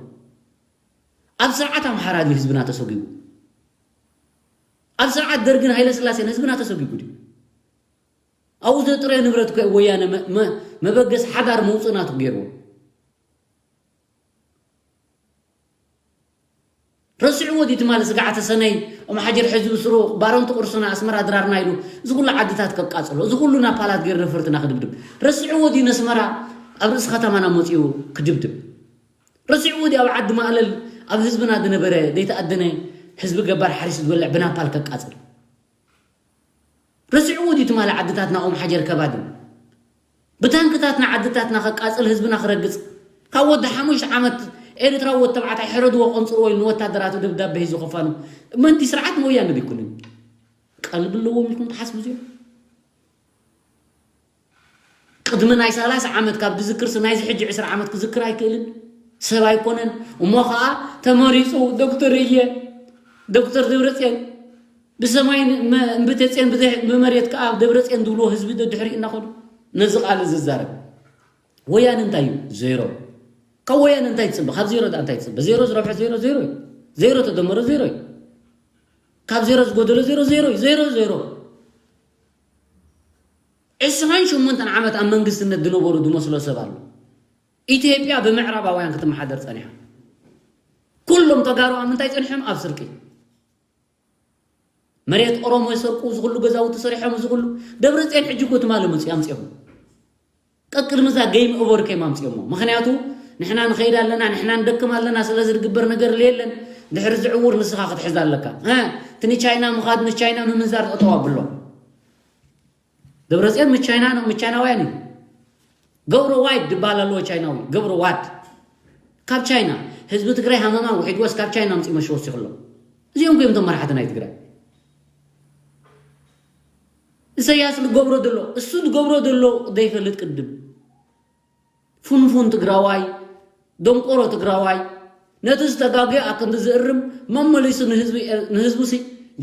ኣብ ስርዓት ኣምሓራ ድዩ ህዝብና ተሰጊጉ ኣብ ስርዓት ደርግን ሃይለ ስላሴን ህዝብና ተሰጊጉ ድዩ ኣብኡ ዘጥረዮ ንብረት ኮ ወያነ መበገስ ሓዳር መውፅእ ናቱ ገይርዎ ረሲዕዎ ድዩ ትማሊ ስጋዕተ ሰነይ ኦም ሓጀር ሕዝቢ ስሩ ባረንቱ ቅርሱና ኣስመራ ድራርና ኢሉ እዚ ኩሉ ዓድታት ከቃፅሎ እዚ ኩሉ ናፓላት ገይሩ ነፈርትና ክድብድብ ረሲዕዎ ድዩ ነስመራ ኣብ ርእሲ ከተማና መፂኡ ክድብድብ ረሲዕዎ ድዩ ኣብ ዓዲ ማእለል ኣብ ህዝብና ዝነበረ ዘይተኣደነ ህዝቢ ገባር ሓሪሱ ዝበልዕ ብናፓል ከቃፅል ረሲዕዎ ድዩ ትማሊ ዓድታትና ኦም ሓጀር ከባዲ ብታንክታትና ዓድታትና ከቃፅል ህዝብና ክረግፅ ካብ ወዲ ሓሙሽተ ዓመት ኤርትራዊ ወተባዕታይ ሕረድዎ ቆንፅርዎ ኢሉ ንወታደራቱ ደብዳቤ ሂዙ ከፋኑ መንቲ ስርዓት መወያነ ዘይኮንን ቀልቢ ኣለዎም ኢልኩም ትሓስቡ እዚኦም ቅድሚ ናይ ሰላሳ ዓመት ካብ ዝዝክርሲ ናይዚ ሕጂ ዕስራ ዓመት ክዝክር ኣይክእልን ሰብ ኣይኮነን እሞ ከዓ ተመሪፁ ዶክተር እየ ዶክተር ደብረፅዮን ብሰማይ እምብተፅዮን ብመሬት ከዓ ደብረፅዮን ዝብልዎ ህዝቢ ደድሕሪ እናኸዱ ነዚ ቃል ዝዛረብ ወያነ እንታይ እዩ ዜሮ ካብ ወያነ እንታይ ትፅበ ካብ ዜሮ እንታይ ትፅበ ዜሮ ዝረብሐ ዜሮ ዜሮ እዩ ዜሮ ተደመሮ ዜሮ እዩ ካብ ዜሮ ዝጎደሎ ዜሮ ዜሮ እዩ ዜሮ ዜሮ ዕስራን ሸሞንተን ዓመት ኣብ መንግስትነት ዝነበሩ ዝመስሎ ሰብ ኣሎ ኢትዮጵያ ብምዕራባውያን ክትመሓደር ፀኒሓ ኩሎም ተጋሩ ኣብ ምንታይ ፀኒሖም ኣብ ስርቂ መሬት ኦሮሞ ይሰርቁ ዝኩሉ ገዛውቲ ሰሪሖም ዝኩሉ ደብረፅዮን ሕጂ እኮ ትማሊ መፅኡ ኣምፅኦም ቀቅድሚ እዛ ገይም ኦቨር ከይም ኣምፅኦሞ ምክንያቱ ንሕና ንኸይድ ኣለና ንሕና ንደክም ኣለና ስለዚ ዝግበር ነገር የለን ድሕሪ ዝዕውር ንስኻ ክትሕዝ ኣለካ እቲ ንቻይና ምኻድ ንቻይና ምምንዛር ጠጠው ኣብሎ ደብረፅዮን ምስ ቻይና ምስ ቻይናውያን እዩ ገብረ ዋይድ ዝበሃል ኣለዎ ቻይናዊ ገብረ ዋድ ካብ ቻይና ህዝቢ ትግራይ ሃመማ ውሒድዎስ ካብ ቻይና ኣምፅኡ መሸ ወሲኽሎም እዚኦም እዮም እቶም መራሕቲ ናይ ትግራይ። ኢሳያስ ዝገብሮ ዘሎ፣ እሱ ዝገብሮ ዘሎ ዘይፈልጥ ቅድም ፍንፉን ትግራዋይ፣ ደንቆሮ ትግራዋይ፣ ነቲ ዝተጋገየ ኣክንዲ ዝእርም፣ መመሊሱ ንህዝቢ፣ ንህዝቡ ሲ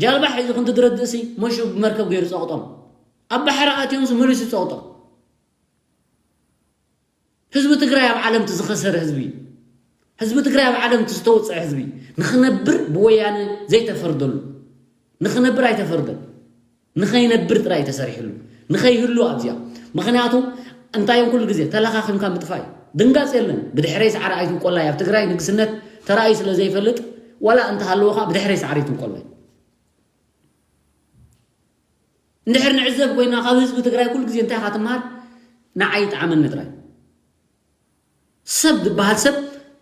ጃልባ ሒዙ ክንዲ ድረድእ ሲ መሹ ብመርከብ ገይሩ ጸቕጦም። ኣብ ባሕሪ ኣትዮም ሲ መሊሱ ጸቕጦም። ህዝቢ ትግራይ ኣብ ዓለም እቲ ዝኸሰረ ህዝቢ እዩ። ህዝቢ ትግራይ ኣብ ዓለም እቲ ዝተወፀዐ ህዝቢ እዩ። ንኽነብር ብወያነ ዘይተፈርደሉ፣ ንኽነብር ኣይተፈርደን። ንኸይነብር ጥራይ ተሰሪሕሉ፣ ንኸይህሉ ኣብዚኣ። ምኽንያቱ እንታይ እዮም ኩሉ ግዜ ተለኻኺምካ ምጥፋእ እዩ። ድንጋፅ የለን። ብድሕረይ ሰዓሪ ኣይትንቆላይ። ኣብ ትግራይ ንግስነት ተራእዩ ስለ ዘይፈልጥ ዋላ እንተሃለወኻ ብድሕረይ ሰዓሪ ኣይትንቆላይ። እንድሕር ንዕዘብ ኮይና ካብ ህዝቢ ትግራይ ኩሉ ግዜ እንታይ ኢኻ ትምሃር? ንዓይ ይጥዓመኒ ጥራይ። ሰብ ዝበሃል ሰብ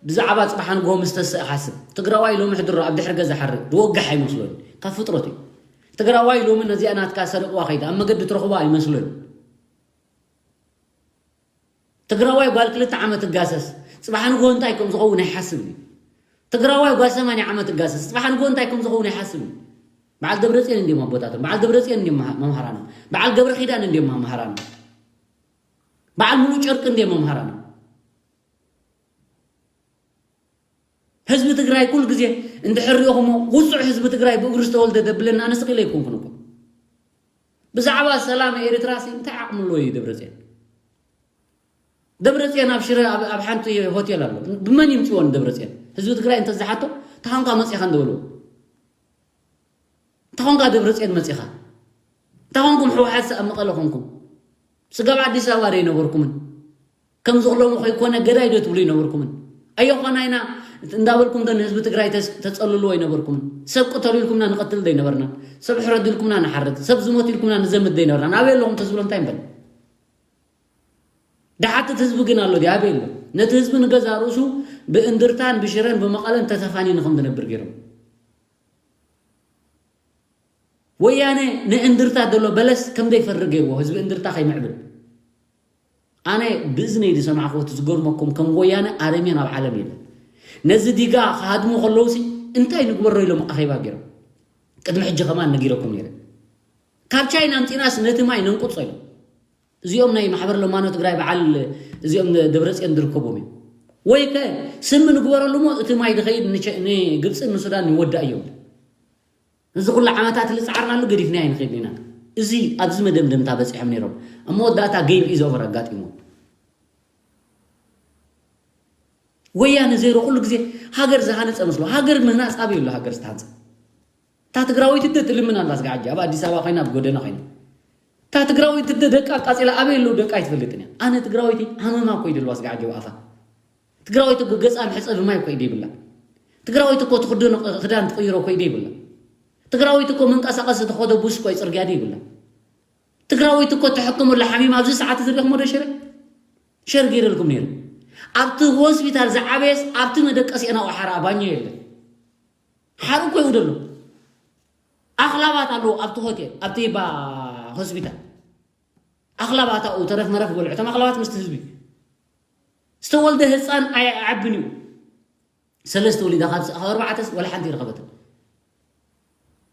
ብዛዕባ ጽባሕ ንግሆ ምስ ተስእ ሓስብ። ትግራዋይ ሎሚ ሕድሮ ኣብ ድሕሪ ገዛ ሓርድ ዝወግሕ ኣይመስሎን። ካብ ፍጥረቱ እዩ። ትግራዋይ ሎሚ ነዚኣ ናትካ ሰሪቕዋ ከይዳ ኣብ መገዲ ትረኽቦ ኣይመስሎን። ትግራዋይ ጓል ክልተ ዓመት ትጋሰስ፣ ጽባሕ ንግሆ እንታይ ከም ዝኸውን ኣይሓስብን እዩ። ትግራዋይ ጓል ሰማንያ ዓመት ትጋሰስ፣ ጽባሕ ንግሆ እንታይ ከም ዝኸውን ኣይሓስብን እዩ። በዓል ደብረጽዮን እንዲዮም ኣቦታቶም፣ በዓል ደብረጽዮን እንዲዮም መሃ-፣ መምሃራኖም፣ በዓል ገብረ ኪዳን እንዲዮም መምሃራኖም፣ በዓል ሙሉእ ጨርቂ እንዲዮም መምሃራኖም። ህዝቢ ትግራይ ኩሉ ግዜ እንድሕር ሪእኹሞ፣ ውጹዕ ህዝቢ ትግራይ ብእግሩ ዝተወልደ ደብለና ኣነ ስቕ ኢለ ኣይኮንኩን እኮ። ብዛዕባ ሰላም ኤርትራ ሲ እንታይ ዓቕሚ ኣለዎ እዩ ደብረጽዮን? ደብረጽዮን ኣብ ሽረ ኣብ፣ ኣብ ሓንቲ ሆቴል ኣሎ። ብመን ይምጽዎ ንደብረጽዮን? ህዝቢ ትግራይ እንተዝሓቶ፣ ተኾንካ መጺኻ እንደበልዎ። እንታይ ኾንካ ደብረጽዮን መጺኻ? እንታይ ኾንኩም ህወሓት ኣብ መቐለ ኾንኩም? ስጋብ ኣዲስ ኣበባ ዶ ኣይነበርኩምን? ከምዚ ክሎሙ ከይኮነ ገዳይ ዶ ትብሉ ኣይነበርኩምን? ኣየኾና ኢና እንዳበልኩም ዶ ንህዝቢ ትግራይ ተስ-፣ ተጸልልዎ ኣይነበርኩምን? ሰብ ቅተሉ ኢልኩምና ንቐትል ዶ ኣይነበርናን? ሰብ ሕረዱ ኢልኩምና ንሓርድ፣ ሰብ ዝሞት ኢልኩምና ንዘምት ዶ ኣይነበርናን? ኣበይ ኣለኹም ተዝብሎ እንታይ ንበል? ድሓትት ህዝቢ ግን ኣሎ ድዩ? ኣበይ ኣሎ? ነቲ ህዝቢ ንገዛእ ርእሱ ብእንድርታን ብሽረን ብመቐለን ተተፋኒኑ ከም ዝነብር ገይሮም። ወያነ ንእንድርታ ዘሎ በለስ ከም ዘይፈሪ ገይርዎ፣ ህዝቢ እንድርታ ከይምዕብል። ኣነ ብእዝነይ ዝሰማዕክዎ፣ እቲ ዝገርመኩም፣ ከም ወያነ ኣረሜን ኣብ ዓለም የለን። ነዚ ዲጋ ክሃድሙ ከለውሲ እንታይ ንግበሮ ኢሎም ኣኼባ ገይሮም። ቅድሚ ሕጂ ከማን ነጊረኩም ነይረ። ካብ ቻይና ኣምፂናስ ነቲ ማይ ነንቁፆ ኢሎም። እዚኦም ናይ ማሕበር ለማኖ ትግራይ በዓል፣ እዚኦም ደብረፅዮን ዝርከቦም እዮም። ወይ ከ ስሚ ንግበረሉ እሞ እቲ ማይ ዝኸይድ ንቸ-፣ ንግብፅን ንሱዳን ይወዳእ እዮም። እዚ ኩሉ ዓመታት ልፃዓርናሉ ገዲፍና ኣይንኸይድን ኢና። እዚ ኣብዚ መደምደምታ በፂሖም ነይሮም። ኣብ መወዳእታ ጌም ኢዝ ኦቨር ኣጋጢሙ። ወያነ ዜሮ ኩሉ ግዜ ሃገር ዝሃነፀ መስሎ። ሃገር ምህናፅ ኣበይ ኣሎ ሃገር ዝተሃንፀ? እታ ትግራወይቲ እደ ትልምን ኣላ ስጋዕ ሕጂ ኣብ ኣዲስ ኣበባ ኮይና ኣብ ጎደና ኮይና። እታ ትግራወይቲ እደ ደቃ ኣቃፂላ ኣበይ ኣለዉ ደቃ ኣይትፈልጥን እያ። ኣነ ትግራወይቲ ሃመማ እኮ ይደልዋ ስጋዕ ሕጂ ኣብ ኣፋ። ትግራወይቲ እኮ ገፃ መሕፀቢ ማይ እኮ ኢደ ይብላ። ትግራወይቲ እኮ ትኽደኖ ቅ-፣ ክዳን ትቕይሮ እኮ ኢደ ይብላ። ትግራወይቲ እኮ መንቀሳቐሲ ተኾዶ ቡስ እኮ ፅርግያ ደ ይብላ። ትግራወይቲ እኮ ትሕክመሉ ሓሚም ኣብዚ ሰዓት እዚ ርኢኹሞ ዶ ሽረ? ሸር ገይረልኩም ነይሩ። ኣብቲ ሆስፒታል ዝዓበየስ ኣብቲ መደቀሲአን ኣቕሓ ረኣ ባኞ የለን። ሓር እኮ ይውደሎ። ኣኽላባት ኣለዉ ኣብቲ ሆቴል፣ ኣብቲ ባ ሆስፒታል። ኣኽላባት ኣብኡ ተረፍ መረፍ በልዑ። እቶም ኣኽላባት ምስቲ ህዝቢ። ዝተወልደ ህፃን ኣይ-፣ ኣይዓብን እዩ። ሰለስተ ወሊዳ ካብ፣ ካብ ኣርባዕተ ወላ ሓንቲ ይረኸበትን።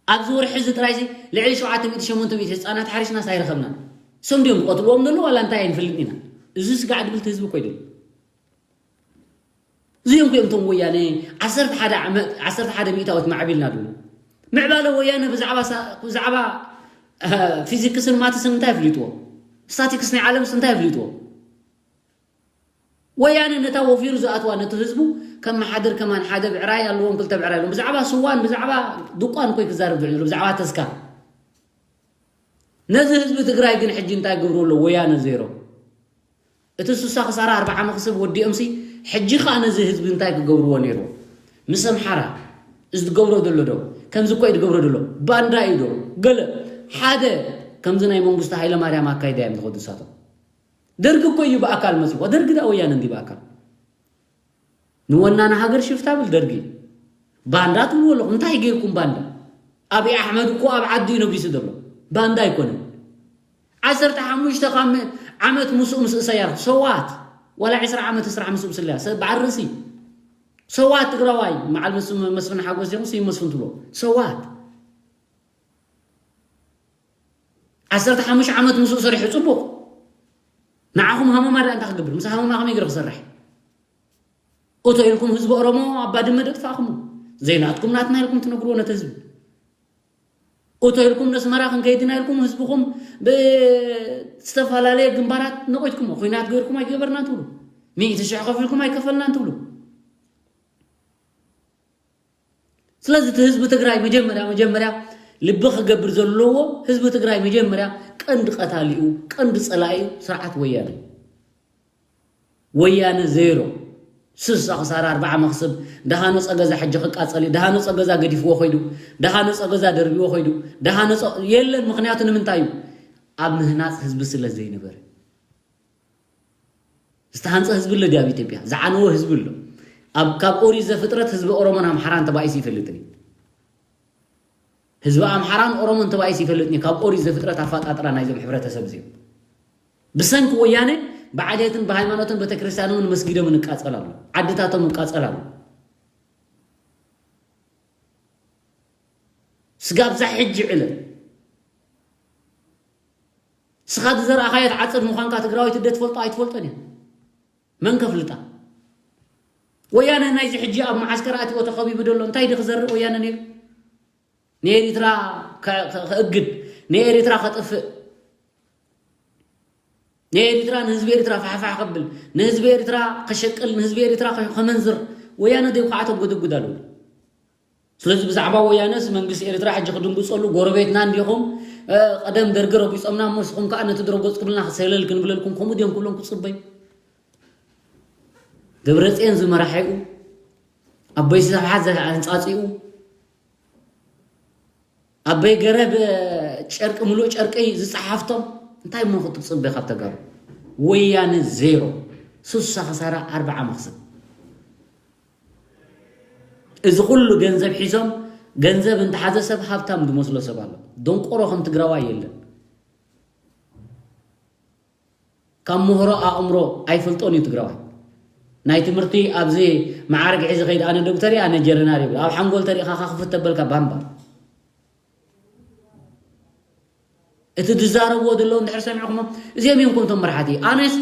ኣብዚ ወርሒ እዚ ጥራይ እዚ ልዕሊ ሸውዓተ ሚእቲ ሸሞንተ ሚእቲ ህፃናት ሓሪስናስ ኣይረኸብናን። እሶም ድዮም ዝቐትልዎም ዘለዉ ዋላ እንታይ ኣይንፈልጥን ኢና። እዚ ስጋዕ ድብልቲ ህዝቢ እኮ ይደሉ። እዚኦም እኮ እዮም እቶም ወያነ ዓሰርተ ሓደ ዓመት፣ ዓሰርተ ሓደ ሚእታዊት ማዕቢልና ድብሉ። ምዕባለ ወያነ ብዛዕባ ሳ-፣ ብዛዕባ፣ እ፣ ፊዚክስን ማትስን እንታይ ኣፍሊጥዎ? ስታቲክስ ናይ ዓለምስ እንታይ ኣፍሊጥዎ? ወያነ ነታ ወፊሩ ዝኣትዋ ነቲ ህዝቡ ከመሓድር ከማን ሓደ ብዕራይ ኣለዎም፣ ክልተ ብዕራይ ኣለዎም። ብዛዕባ ስዋን ብዛዕባ ድቋን እኮ እዩ ክዛረብ ዝውዕል ዘሎ፣ ብዛዕባ ተስካር። ነዚ ህዝቢ ትግራይ ግን ሕጂ እንታይ ገብሩ ኣሎ? ወያነ ዜሮ። እቲ ሱሳ ክሳራ ኣርብዓ መኽስብ ወዲኦምሲ፣ ሕጂ ኸኣ ነዚ ህዝቢ እንታይ ክገብርዎ ነይርዎ? ምስ ኣምሓራ እዚ ዝገብሮ ዘሎ ዶ? ከምዚ እኮ እዩ ዝገብሮ ዘሎ። ባንዳ እዩ ዶ? ገለ ሓደ ከምዚ ናይ መንግስቱ ሃይለማርያም ኣካይዳ እዮም ዝኸዱ ንሳቶም። ደርጊ እኮ እዩ ብኣካል መፂዎ። ደርጊ ዳ ወያነ እንዲ ብኣካል? ንወናነ ሃገር ሽፍታ ብል ደርጊ። ባንዳ ትብልዎ ኣለኹም። እንታይ ገይርኩም ባንዳ? ኣብይ ኣሕመድ እኮ ኣብ ዓዲ እዩ ነጊሱ ዘሎ። ባንዳ ኣይኮነን። ዓሰርተ ሓሙሽተ ካብ ዓመት ምስኡ ምስ እሰያስ ሰዋት፣ ዋላ ዕስራ ዓመት እስራ ምስኡ ምስለያ ሰብ በዓል ርእሲ። ሰዋት ትግራዋይ መዓል ምስ መስፍን ሓጎስ ዲኹም ስዩ መስፍን ትብሎ ሰዋት ዓሰርተ ሓሙሽተ ዓመት ምስኡ ሰሪሑ ጽቡቕ። ንዓኹም ሃመማ ደኣ እንታይ ክገብር? ምስ ሃመማ ከመይ ገይሩ ክሰርሕ? እቶ ኢልኩም ህዝቢ ኦሮሞ ኣብ ባድመ ደጥፋእኹም። ዘይናትኩም ናትና ኢልኩም ትነግርዎ ነቲ ህዝቢ። እቶ ኢልኩም ነስመራ ክንከይድና ኢልኩም ህዝብኹም ብዝተፈላለየ ግንባራት ነቆይትኩሞ። ኲናት ገይርኩም ኣይገበርናን ትብሉ። ሚእቲ ሽሕ ከፊልኩም ኣይከፈልናን ትብሉ። ስለዚ እቲ ህዝቢ ትግራይ መጀመርያ መጀመርያ ልቢ ክገብር ዘለዎ ህዝቢ ትግራይ መጀመርያ ቀንዲ ቀታሊኡ ቀንዲ ፀላኢኡ ስርዓት ወያነ ወያነ ዜሮ ስሳ ክሳራ ኣርባዓ መኽስብ ደሃነፀ ገዛ ሕጂ ክቃፀል እዩ ደሃነፀ ገዛ ገዲፍዎ ኮይዱ ደሃነፀ ገዛ ደርቢዎ ኮይዱ ደሃነፀ የለን ምክንያቱ ንምንታይ እዩ ኣብ ምህናፅ ህዝቢ ስለ ዘይነበረ ዝተሃንፀ ህዝቢ ኣሎ ድዩ ኣብ ኢትዮጵያ ዝዓነወ ህዝቢ ኣሎ ኣብ ካብ ኦሪት ዘፍጥረት ህዝቢ ኦሮሞን ኣምሓራን ተባኢሱ ይፈልጥን እዩ ህዝቢ ኣምሓራን ኦሮሞን ተባኢሱ ይፈልጥን እዩ ካብ ኦሪት ዘፍጥረት ኣፋጣጥራ ናይዞም ሕብረተሰብ እዚኦም ብሰንኪ ወያነ ብዓሌትን ብሃይማኖትን ቤተክርስትያኖምን መስጊዶምን እቃፀል ኣሎ ዓድታቶም እቃፀል ኣሎ ስጋብ ዛ ሕጂ ዕለት ንስኻ ዝዘርኣኻዮ ትዓጽድ ምዃንካ ትግራወይቲ እንደ ትፈልጦ ኣይትፈልጦን እያ መን ከፍልጣ ወያነ ናይዚ ሕጂ ኣብ መዓስከር ኣትዎ ተኸቢቡ ደሎ እንታይ ዲ ክዘርእ ወያነ ነይሩ ንኤሪትራ ከእግድ ንኤሪትራ ከጥፍእ ንኤሪትራ ንህዝቢ ኤሪትራ ፋሕፋሕ ከብል ንህዝቢ ኤሪትራ ከሸቅል ንህዝቢ ኤሪትራ ከመንዝር ወያነ ደይ ከዓ ተጎደጉድ ኣለዉ ስለዚ ብዛዕባ ወያነስ መንግስቲ ኤርትራ ሕጂ ክድንግጸሉ ጎረቤትና እንዲኹም ቀደም ደርጊ ረጊጾምና እሞ ንስኹም ከዓ ነቲ ድረጎጽኩምልና ክሰለል ክንብለልኩም ከምኡ ድዮም ክብሎም ክጽበዩ ደብረጽዮን ዝመራሐኡ ኣቦይ ስብሓት ኣንጻጺኡ ኣቦይ ገረብ ጨርቂ ምሉእ ጨርቂ ዝጸሓፍቶም እንታይ እሞ ክትጽበ ካብ ተጋሩ ወያነ ዜሮ ሱሳ ከሳራ ኣርባዓ መኽስብ እዚ ኩሉ ገንዘብ ሒዞም ገንዘብ እንተሓዘ ሰብ ሃብታም ዝመስሎ ሰብ ኣሎ። ደንቆሮ ከም ትግራዋይ የለን። ካብ ምህሮ ኣእምሮ ኣይፈልጦን እዩ ትግራዋይ። ናይ ትምህርቲ ኣብዚ መዓርግ ሒዚ ከይድ ኣነ ዶክተር እየ ኣነ ጀረናል ይብል። ኣብ ሓንጎል ተሪእኻ ክፍት ተበልካ ባምባ። እቲ ዝዛረብዎ ዘለዉ እንድሕር ሰሚዕኹሞ እዚኦም እዮም ከምቶም መራሕቲ ኣነስ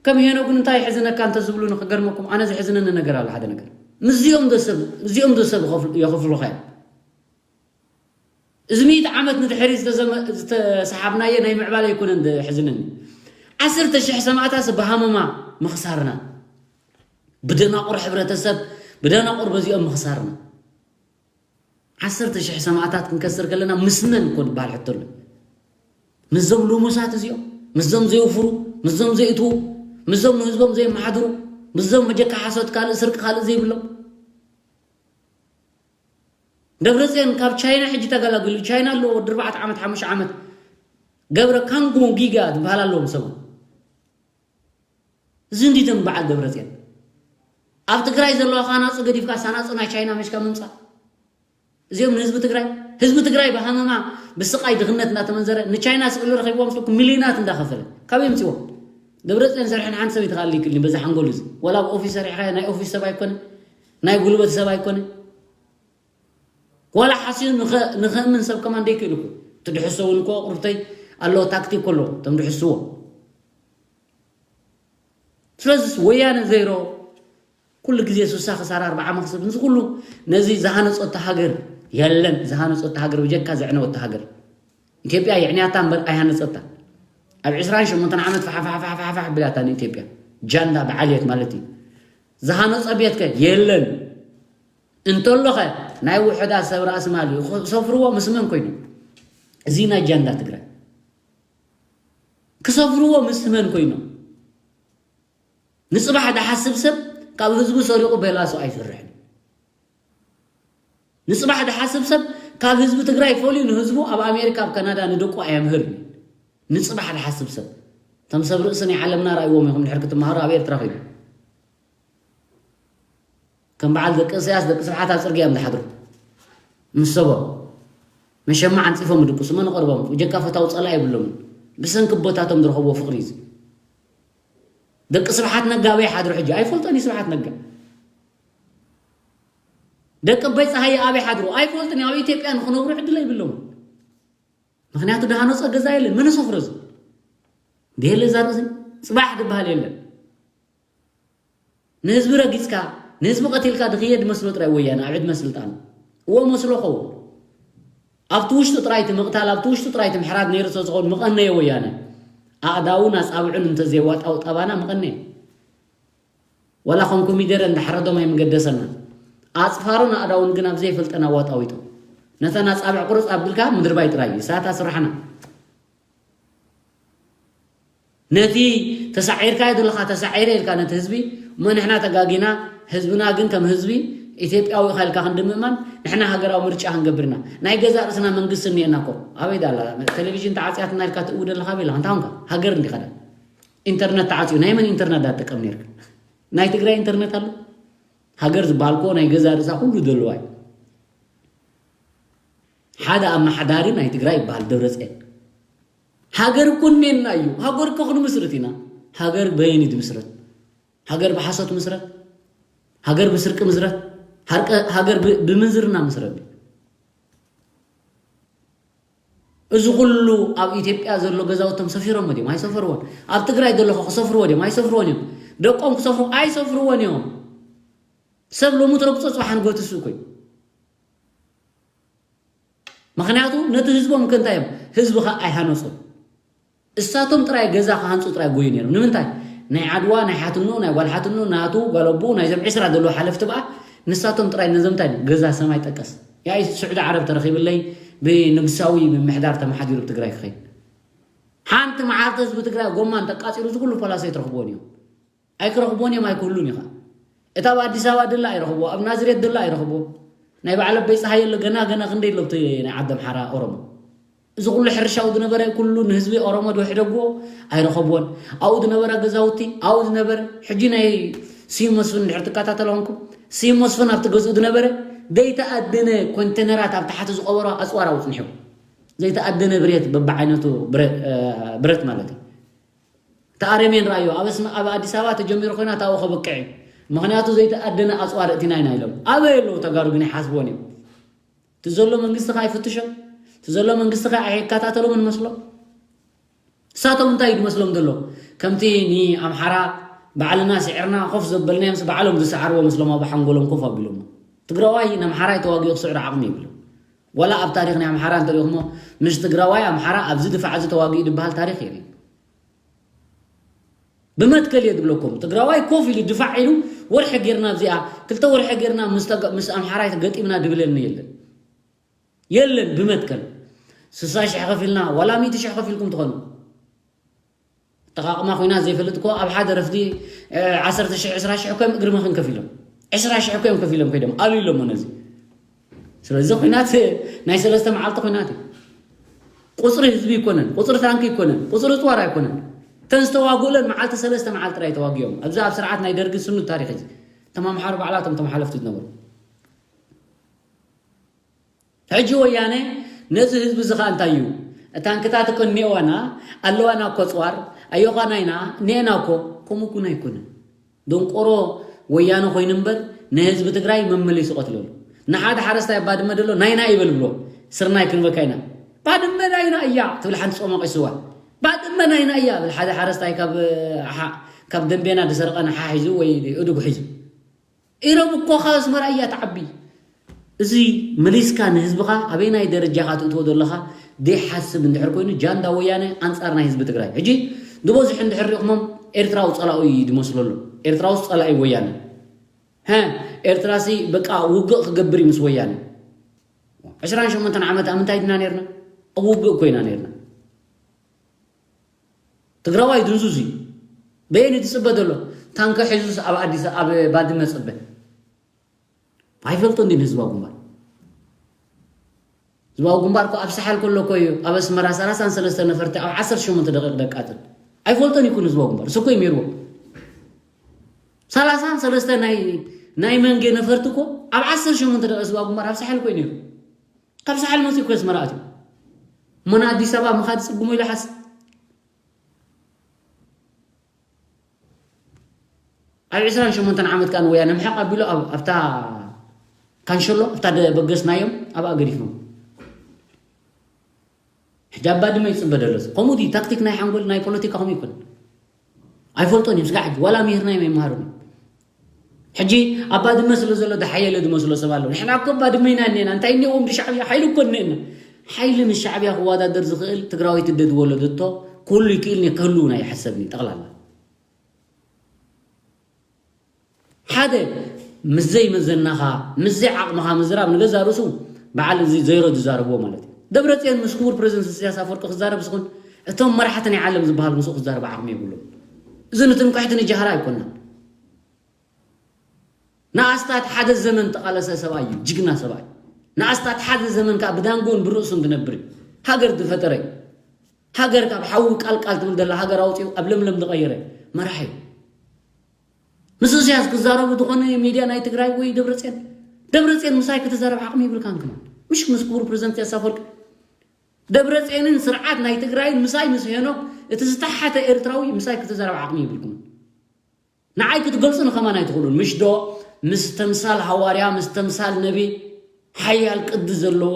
ከም ሄኖግን እንታይ ይሕዝነካ እንተዝብሉ ንክገርመኩም ኣነ ዝሕዝነኒ ነገር ኣሎ ሓደ ነገር ምስዚኦም ዶ ሰብ እዚኦም ዶ ሰብ የኽፍሉኻ እዮም እዚ ሚእቲ ዓመት ንድሕሪ ዝተሰሓብናዮ ናይ ምዕባለ ኣይኮነን ዝሕዝነኒ ዓሰርተ ሽሕ ሰማእታስ ብሃመማ ምኽሳርና ብደናቑር ሕብረተሰብ ብደናቑር በዚኦም ምኽሳርና ዓሰርተ ሽሕ ሰማእታት ክንከስር ከለና ምስ መን እኮ ዝበሃል ሕቶ ኣሎ። ምስዞም ልሙሳት እዚኦም፣ ምስዞም ዘየውፍሩ፣ ምስዞም ዘይእትዉ፣ ምስዞም ንህዝቦም ዘየመሓድሩ፣ ምስዞም መጀካ ሓሶት ካልእ ስርቂ ካልእ ዘይብሎም። ደብረፅዮን ካብ ቻይና ሕጂ ተገላጊሉ ቻይና ኣለዎ ወዲ ኣርባዕተ ዓመት ሓሙሽተ ዓመት ገብረ ካንጉ ጊጋ ዝበሃል ኣለዎም ሰብኡ። እዚ እንዲቶም በዓል ደብረፅዮን ኣብ ትግራይ ዘለዋ ካናፁ ገዲፍካ ሳናፁ ናይ ቻይና መሽካ ምምፃእ እዚኦም ንህዝቢ ትግራይ ህዝቢ ትግራይ ብሃመማ ብስቃይ ድኽነት እንዳተመንዘረ ንቻይና ስቅሉ ረኪብዎም ስልኩ ሚሊዮናት እንዳኸፈለ ካበይ ምፅዎ ደብረፅዮን ሰርሐን ሓንቲ ሰብ ይትኻል ይክልኒ በዚ ሓንጎሉ እዚ ወላ ኣብ ኦፊስ ሰሪሕካ ናይ ኦፊስ ሰብ ኣይኮነ ናይ ጉልበት ሰብ ኣይኮነ ዋላ ሓስዩ ንኸእምን ሰብ ከማን ደይክእል እኮ ትድሕሰ እውን እኮ ቅርብተይ ኣለዎ ታክቲክ ከሎ እቶም ድሕስዎ ስለዚ ወያነ ዜሮ ኩሉ ግዜ ሱሳ ክሳራ ኣርባዓ መኽስብ ንዚ ኩሉ ነዚ ዝሃነፀቶ ሃገር የለን ዝሃነፀቶ ሃገር ብጀካ ዘዕነወቶ ሃገር ኢትዮጵያ የዕንያታ እምበር ኣይሃነፀታ ኣብ ዕስራን ሸሞንተን ዓመት ፋሓፋሓፋሓፋ ቢላታ ንኢትዮጵያ ጃንዳ ብዓልየት ማለት እዩ ዝሃነፀ ቤትከ የለን እንተሎኸ ናይ ውሕዳት ሰብ ራእሲ ማል እዩ ክሰፍርዎ ምስ መን ኮይኑ እዚ ናይ ጃንዳ ትግራይ ክሰፍርዎ ምስ መን ኮይኖም ንፅባሕ ድሓስብ ሰብ ካብ ህዝቡ ሰሪቑ በላሱ ኣይሰርሕን ንፅባሕ ድሓስብ ሰብ ካብ ህዝቢ ትግራይ ፈልዩ ንህዝቡ ኣብ ኣሜሪካ ኣብ ካናዳ ንደቁ ኣየምህርን ንፅባሕ ድሓስብ ሰብ እቶም ሰብ ርእሲ ናይ ዓለምና ራእይዎም ኢኹም ድሕር ክትመሃሩ ኣብ ኤርትራ ኸይዱ ከም በዓል ደቂ እስያስ ደቂ ስብሓት ኣብ ፅርግያ እዮም ዝሓድሩ ምስ ሰቦም መሸማ ዓንፂፎም ይድቅሱ መን ቀርቦም ጀካ ፈታው ፀላ የብሎምን ብሰንኪ ቦታቶም ዝረኸብዎ ፍቅሪ እዩ ደቂ ስብሓት ነጋ ኣበይ ሓድሩ ሕጂ ኣይፈልጦን እዩ ስብሓት ነጋ ደቂ ኣቦይ ፀሃየ ኣበይ ሓድሩ ኣይፈልጥን። ኣብ ኢትዮጵያ ንክነብሩ ዕድል ኣይብሎም። ምክንያቱ ድሃኖፀ ገዛ የለን። መን ሰፍሮ እዚ? ደየለ ዛርእ ጽባሕ ዝበሃል የለን። ንህዝቢ ረጊጽካ፣ ንህዝቢ ቀቲልካ ድኽየድ መስሎ ጥራይ ወያነ ኣብ ዕድመ ስልጣኑ። እዎ መስሎ ኸውን። ኣብቲ ውሽጡ ጥራይ እቲ ምቕታል፣ ኣብቲ ውሽጡ ጥራይ እቲ ምሕራድ ነይሩ ተዝኸውን ምቐነየ ወያነ። ኣእዳውን ኣጻብዑን እንተዘየዋጣው ጠባና ምቐነየ። ወላ ከም ኮሚደረ እንዳሕረዶም ኣይምገደሰና። ኣጽፋሩን ኣእዳውን ግን ኣብ ዘይፈልጠና ዋጣዊጦም። ነተን ኣጻብዕ ቁርጽ ኣቢልካ ምድርባይ ጥራይ እዩ። እሳታ ስራሕና። ነቲ ተሳዒርካዮ ዘለኻ ተሳዒረ ኢልካ ነቲ ህዝቢ እሞ ንሕና ተጋጊና ህዝብና ግን ከም ህዝቢ ኢትዮጵያዊ ኢኻ ኢልካ ክንዲ ምእማን ንሕና ሃገራዊ ምርጫ ክንገብር ኢና። ናይ ገዛእ ርእስና መንግስቲ እኒኤና እኮ። ኣበይ ዳላ ቴሌቪዥን ተዓፅያትና ኢልካ ትእውድ ኣለኻ ኣበይ ኣለኻ እንታይ ኾንካ? ሃገር እንዲኻ ዳ? ኢንተርነት ተዓፅዩ ናይ መን ኢንተርነት ዳ ትጥቀም ነርካ? ናይ ትግራይ ኢንተርነት ኣሎ? ሃገር ዝበሃል እኮ ናይ ገዛእ ርእሳ ኩሉ ዘለዋ እዩ። ሓደ ኣመሓዳሪ ናይ ትግራይ ይበሃል ደብረፅዮን። ሃገር እኮ እኔና እዩ። ሃገር እኮ ክንምስርት ኢና። ሃገር በየን ድምስረት? ሃገር ብሓሶት ምስረት? ሃገር ብስርቂ ምስረት? ሃርቀ- ሃገር ብ- ብምንዝርና ምስረት? እዚ ኩሉ ኣብ ኢትዮጵያ ዘሎ ገዛውቶም ሰፊሮም ድዮም? ኣይሰፈርዎን። ኣብ ትግራይ ዘለኹ ክሰፍርዎ ድዮም? ኣይሰፍርዎን እዮም። ደቆም ክሰፍሩ ኣይሰፍርዎን እዮም። ሰብ ሎሚ ትረግጾ ጽባሕ ንጎትሱ እኮ እዩ። ምኽንያቱ ነቲ ህዝቦም ከ እንታይ እዮም? ህዝቢ ኸ ኣይሃነጹን። እሳቶም ጥራይ ገዛ ክሃንጹ ጥራይ ጎዩ ነይሮም። ንምንታይ? ናይ ዓድዋ፣ ናይ ሓትኖ፣ ናይ ጓል ሓትኖ፣ ናቱ፣ ጓል ኣቦኡ፣ ናይዞም ዕስራ ዘለዉ ሓለፍቲ በኣ ንሳቶም ጥራይ ነዞም እንታይ ገዛ ሰማይ ጠቀስ። ያኢ ስዑዲ ዓረብ ተረኺብለይ ብንጉሳዊ ምምሕዳር ተመሓዲሩ ብትግራይ ክኸይድ። ሓንቲ መዓልቲ ህዝቢ ትግራይ ጎማ እንተቃጺሉ እዚ ኩሉ ፈላሰ ኣይትረኽብዎን እዮም። ኣይክረኽብዎን እዮም ኣይክህሉን እዩ ኸዓ። እታ ኣብ ኣዲስ ኣበባ ድላ ኣይረኽብዎ፣ ኣብ ናዝሬት ድላ ኣይረኽብዎ። ናይ በዓል ኣቦይ ፀሃየ ኣሎ ገና ገና ክንደይ ኣሎ ኣብቲ ናይ ዓዲ ኣምሓራ ኦሮሞ። እዚ ኩሉ ሕርሻ ኣብኡ ዝነበረ ኩሉ ንህዝቢ ኦሮሞ ድሕደግዎ ኣይረኸብዎን። ኣብኡ ዝነበረ ገዛውቲ ኣብኡ ዝነበረ ሕጂ ናይ ስዩም መስፍን እንድሕር ትከታተሎ ኾንኩም ስዩም መስፍን ኣብቲ ገዝኡ ዝነበረ ዘይተኣደነ ኮንቴነራት ኣብ ታሕቲ ዝቐበሮ ኣፅዋር ኣብኡ ፅኒሑ ዘይተኣደነ ብሬት በብዓይነቱ ብረ- እ፣ ብረት ማለት እዩ። እቲ ኣረሜን ረኣዮ ኣብ ኣስመ- ኣብ ኣዲስ ኣበባ ተጀሚሩ ኮይና ታው ከበቅዕ እዩ። ምክንያቱ ዘይተኣደነ ኣፅዋር እቲና ኢና ኢሎም ኣበይ ኣለዉ ተጋሩ ግን ይሓስብዎን እዮም። እቲ ዘሎ መንግስቲ ከ ኣይፍትሾም እቲ ዘሎ መንግስቲ ከ ኣይከታተሎምን መስሎም እሳቶም እንታይ እዩ ዝመስሎም ዘሎ ከምቲ ንኣምሓራ ባዕልና ስዒርና ኮፍ ዘበልናዮ ምስ ባዕሎም ዝሰዓርዎ መስሎም ኣብ ሓንጎሎም ኮፍ ኣቢሎሞ ትግራዋይ ንኣምሓራ ተዋጊኡ ክስዕሮ ዓቕሚ የብሉ ወላ ኣብ ታሪክ ናይ ኣምሓራ እንተሪእኹሞ ምስ ትግራዋይ ኣምሓራ ኣብዚ ድፋዕ እዚ ተዋጊኡ ዝበሃል ታሪክ የለን ብመትከል እየ ዝብለኩም ትግራዋይ ኮፍ ኢሉ ድፋዕ ኢሉ ወርሒ ጌርና ኣብዚኣ ክልተ ወርሒ ጌርና ምስ ተጋ- ምስ ኣምሓራይ ገጢምና ድብለኒ የለን የለን ብመትከል ስሳ ሽሕ ከፊልና ዋላ ሚእቲ ሽሕ ከፊልኩም ትኾኑ ኣጠቃቅማ ኩናት ዘይፈልጥ እኮ ኣብ ሓደ ረፍዲ እ፣ ዓሰርተ ሽሕ ዕስራ ሽሕ እኮ እዮም እግሪ መኺን ከፊሎም ዕስራ ሽሕ እኮ እዮም ከፊሎም ከይዶም ኣሉ ኢሎሞ ነዚ ስለዚ ኩናት ናይ ሰለስተ መዓልቲ ኩናት እዩ ቁፅሪ ህዝቢ ይኮነን ቁፅሪ ታንኪ ይኮነን ቁፅሪ ፅዋር ኣይኮነን ተን ዝተዋግኡለን መዓልቲ ሰለስተ መዓልቲ ጥራይ ተዋጊኦም ኣብዚ ኣብ ስርዓት ናይ ደርጊ ስኑ ታሪክ እዚ ተማምሓሩ ባዕላቶም ተመሓለፍቲ ዝነበሩ ሕጂ ወያነ ነዚ ህዝቢ እዚ ከዓ እንታይ እዩ ታንክታት እኮ እኒኦዋና ኣለዋና እኮ ፅዋር ኣዮኻና ኢና እኒአና እኮ ከምኡ ኩን ኣይኮነን ደንቆሮ ወያነ ኮይኑ እምበር ንህዝቢ ትግራይ መመሊሱ ቀትለሉ ንሓደ ሓረስታይ ባድመ ደሎ ናይና ይበል ብሎ ስርናይ ክንበካ ኢና ባድመ ናይና እያ ትብል ሓንቲ ፆማቂ ስዋ ባድመ ናይና እያ ብል ሓደ ሓረስታይ ካብ ኣሓ- ካብ ደንቤና ዝሰርቀን ሓ ሒዙ ወይ እድጉ ሒዙ ኢሮብ እኮ ካብ ኣስመራ እያ ትዓቢ እዚ መሊስካ ንህዝብኻ ኣበይናይ ደረጃኻ ትእትዎ ዘለኻ ዘይሓስብ እንድሕር ኮይኑ ጃንዳ ወያነ ኣንፃር ናይ ህዝቢ ትግራይ ሕጂ ዝበዝሑ እንድሕር ሪእኹሞም ኤርትራዊ ፀላኡ እዩ ዝመስለሉ ኤርትራውስ ፀላኢ ወያነ ሀ ኤርትራሲ በቃ ውግእ ክገብር እዩ ምስ ወያነ ዕስራን ሸሞንተን ዓመት ኣብ ምንታይ ድና ነርና ኣብ ውግእ እኮ ኢና ነርና ትግራዋይ ድንዙዝ እዩ በየን ትፅበ ዘሎ ታንከ ሒዙስ ኣብ ኣዲስ ኣብ ባድመ ፅበ ኣይፈልጦ እንዲ ህዝባዊ ግንባር ህዝባዊ ግንባር እኮ ኣብ ሳሓል ከሎ እኮ እዩ ኣብ ኣስመራ ሰላሳን ሰለስተ ነፈርቲ ኣብ ዓሰርተ ሸሞንተ ደቂቕ ደቃትል ኣይፈልጦን ይኩን ህዝባዊ ግንባር እሱ እኮ ይሜርዎ ሰላሳን ሰለስተ ናይ ናይ መንጌ ነፈርቲ እኮ ኣብ ዓሰርተ ሸሞንተ ደቂቕ ህዝባዊ ግንባር ኣብ ሳሓል እኮ እዩ ነይሩ ካብ ሳሓል መፅኡ እኮ ኣስመራ ኣትዩ እሞ ንኣዲስ ኣበባ ምኻድ ፅጉሙ ኢሉ ሓስ ኣብ ዕስራን ሸሞንተን ዓመት ከዓ ንወያነ ምሕቕ ኣቢሉ ኣብ- ኣብታ ካንሸሎ ኣብታ ደበገስናዮም ኣብኣ ገዲፍሞ። ሕጂ ኣብ ባድመ ይፅበ ደሎ። ከምኡ ድዩ ታክቲክ ናይ ሓንጎል ናይ ፖለቲካ ከምኡ ይኮን? ኣይፈልጦን እዮም። ስጋዕ ሕጂ ዋላ ምሂርናዮም ኣይመሃሩን እዮም። ሕጂ ኣብ ባድመ ስለ ዘሎ ዝሓየለ ዝመስሎ ሰብ ኣሎ። ንሕና እኮ ባድመ ኢና እኒአና። እንታይ እኒአዎም ብሻዕብያ? ሓይሊ እኮ እኒአና። ሓይሊ ምስ ሻዕብያ ክወዳደር ዝኽእል ትግራወይቲ ደድወሎ ደቶ ኩሉ ይክእል እየ ክህሉ እውን ኣይሓሰብን እዩ ጠቕላላ። ሓደ ምስ ዘይመዘናኻ ምስ ዘይዓቕምኻ ምዝራብ ንገዛ ርእሱ በዓል እዚ ዘይሮ ዝዛረብዎ ማለት እዩ። ደብረፅዮን ምስ ክቡር ፕሬዚደንት ኢሳያስ ኣፈወርቂ ክዛረብ ዝኹን እቶም መራሕቲ ናይ ዓለም ዝበሃል ምስኡ ክዛረብ ዓቕሚ የብሎም። እዚ ንትምክሕቲ ንጃህራ ኣይኮናን። ንኣስታት ሓደ ዘመን ተቓለሰ ሰብኣይ እዩ፣ ጅግና ሰብኣይ። ንኣስታት ሓደ ዘመን ከዓ ብዳንጎን ብርእሱን ዝነብር እዩ። ሃገር ዝፈጠረ እዩ። ሃገር ካብ ሓዊ ቃልቃል ትብል ዘላ ሃገር ኣውፂኡ ኣብ ለምለም ዝቐየረ መራሒ እዩ። ምስ ኢሳያስ ክዛረቡ ዝኾነ ሚድያ ናይ ትግራይ ወይ ደብረፅዮን፣ ደብረፅዮን ምሳይ ክትዛረብ ዓቕሚ ይብልካን ክማን። ምሽ ምስ ክቡር ፕሬዚደንት ኢሳያስ ኣፈወርቂ ደብረፅዮንን ስርዓት ናይ ትግራይን ምሳይ ምስ ሄኖክ እቲ ዝተሓተ ኤርትራዊ ምሳይ ክትዛረብ ዓቕሚ ይብልኩም። ንዓይ ክትገልፁ ንኸማን ኣይትኽእሉን። ምሽ ዶ ምስ ተምሳል ሃዋርያ፣ ምስ ተምሳል ነቢ ሓያል ቅዲ ዘለዎ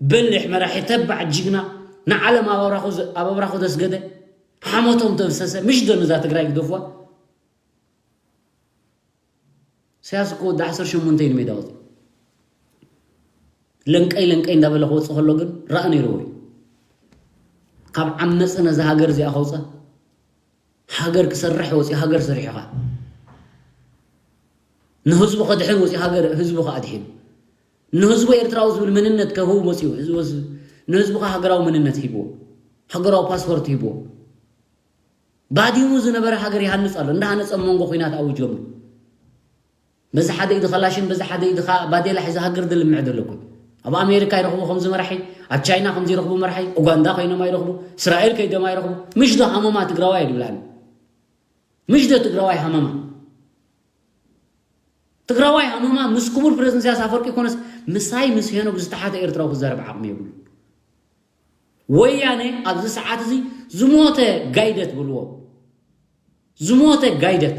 በሊሕ መራሒ ተባዕ ጅግና ንዓለም ኣብ ኣብራኹ ዘ-፣ ኣብ ኣብራኹ ዘስገደ ሓሞቶም ዘፍሰሰ ምሽ ዶ ነዛ ትግራይ ግደፍዋ? ኢሳያስ እኮ ወዲ ዓሰርተ ሸሞንተ እዩ ንሜዳ ወፂኡ። ለንቀይ ለንቀይ እንዳበለ ክወፅእ ከሎ ግን ረኣ ነይርዎ እዩ። ካብ ዓመፀ ነዛ ሃገር እዚኣ ከውፀ ሃገር ክሰርሕ ወፂኡ ሃገር ሰሪሑ ኸዓ ንህዝቡ ከድሕን ወፂኡ ሃገር ህዝቡ ኸዓ ኣድሒኑ ንህዝቡ ኤርትራዊ ዝብል መንነት ከህቡ መፂኡ ህዝቡ ንህዝቡ ኸዓ ሃገራዊ መንነት ሂብዎ ሃገራዊ ፓስፖርት ሂብዎ ባዲሙ ዝነበረ ሃገር ይሃንፅ ኣሎ እንዳሃነፀ ኣብ መንጎ ኩናት ኣውጆም በዚ ሓደ ኢዱ ኸላሽን በዚ ሓደ ኢዱ ኸዓ ባዴላ ሒዙ ሃገር ዝልምዕ ዘሎ እኮ እዩ። ኣብ ኣሜሪካ ይረኽቡ ከምዚ መራሒ ኣብ ቻይና ከምዚ ይረኽቡ መራሒ ኡጋንዳ ኮይኖም ኣይረኽቡ እስራኤል ከይዶም ኣይረኽቡ ምሽ ዶ ሃመማ ትግራዋይ ድብላኒ ምሽ ዶ ትግራዋይ ሃመማ ትግራዋይ ሃመማ ምስ ክቡር ፕሬዝደንት ኢሳያስ ኣፈወርቂ ይኮነስ ምሳይ ምስ ሄኖክ ዝተሓተ ኤርትራዊ ክዛረብ ዓቕሚ የብሉ። ወያነ ኣብዚ ሰዓት እዚ ዝሞተ ጋይደት ብልዎ ዝሞተ ጋይደት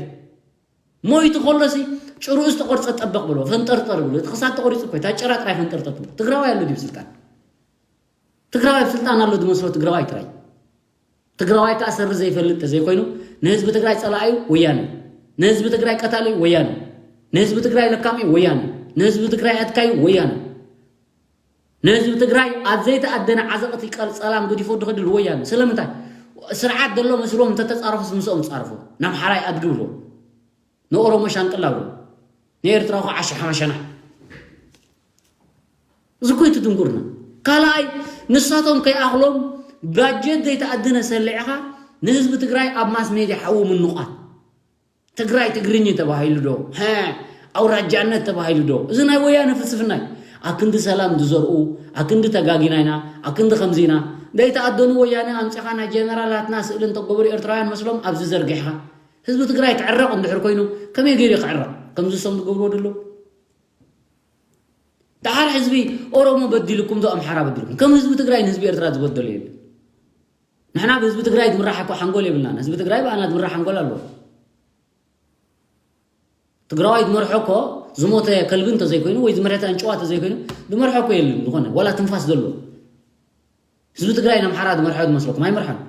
ሞይቱ ከሎሲ ጭርኡ ዝተቆርፀ ጠበቕ ብልዎ ፈንጠርጠር ብልዎ እቲ ክሳብ ተቆሪፁ እኮ እታ ጭራ ጥራይ ፈንጠርጠር ትብሎ ትግራዋይ ኣሎ ድዩ ስልጣን ትግራዋይ ኣብ ስልጣን ኣሎ ዝመስሎ ትግራዋይ ጥራይ ትግራዋይ ከዓ ሰሪ ዘይፈልጥ ተዘይኮይኑ ንህዝቢ ትግራይ ፀላእዩ ወያነ ንህዝቢ ትግራይ ቀታልዩ ወያነ ንህዝቢ ትግራይ ለካምዩ ወያነ ንህዝቢ ትግራይ ኣድካዩ ወያነ ንህዝቢ ትግራይ ኣብ ዘይተኣደነ ዓዘቕቲ ቀል ፀላም ገዲፎ ድኸድል ወያነ ስለምንታይ ስርዓት ዘሎ መስልዎም እንተተፃረፉስ ምስኦም ፃርፉ ናምሓራይ ኣድግብሉ ንኦሮሞ ሻንቅላ ብሉ ንኤርትራ ኹ ዓሻ ሓማሸና እዚ እኮ እቲ ድንቁርና ካልኣይ ንሳቶም ከይኣኽሎም ባጀት ዘይተኣደነ ሰሊዕኻ ንህዝቢ ትግራይ ኣብ ማስ ሜድያ ሓዊ ምንቋት ትግራይ ትግርኝ ተባሂሉ ዶ ኣውራጃነት ተባሂሉ ዶ እዚ ናይ ወያነ ፍልስፍና እዩ ኣክንዲ ሰላም ዝዘርኡ ኣክንዲ ተጋጊና ኢና ኣክንዲ ከምዚና ዘይተኣደኑ ወያነ ኣምፂኻ ናይ ጀነራላትና ስእሊ እንተገበሩ ኤርትራውያን መስሎም ኣብዚ ዘርጊሕኻ ህዝቢ ትግራይ ክዕረቕ እንድሕር ኮይኑ ከመይ ገይሩ ክዕረቕ ከምዚ ሰም ዝገብርዎ ደሎ ደሓር ህዝቢ ኦሮሞ በዲልኩም ዶ ኣምሓራ በዲልኩም ከም ህዝቢ ትግራይ ንህዝቢ ኤርትራ ዝበደሎ የለን ንሕና ብህዝቢ ትግራይ ዝምራሕ እኮ ሓንጎል የብልናን ህዝቢ ትግራይ ብኣና ዝምራሕ ሓንጎል ኣለዎ ትግራዋይ ዝመርሖ እኮ ዝሞተ ከልቢ እንተዘይኮይኑ ወይ ዝመረተ ኣንጭዋ እንተዘይኮይኑ ዝመርሖ እኮ የለን ዝኾነ ዋላ ትንፋስ ዘሎ ህዝቢ ትግራይ ንኣምሓራ ዝመርሖ ዝመስለኩም ኣይመርሖን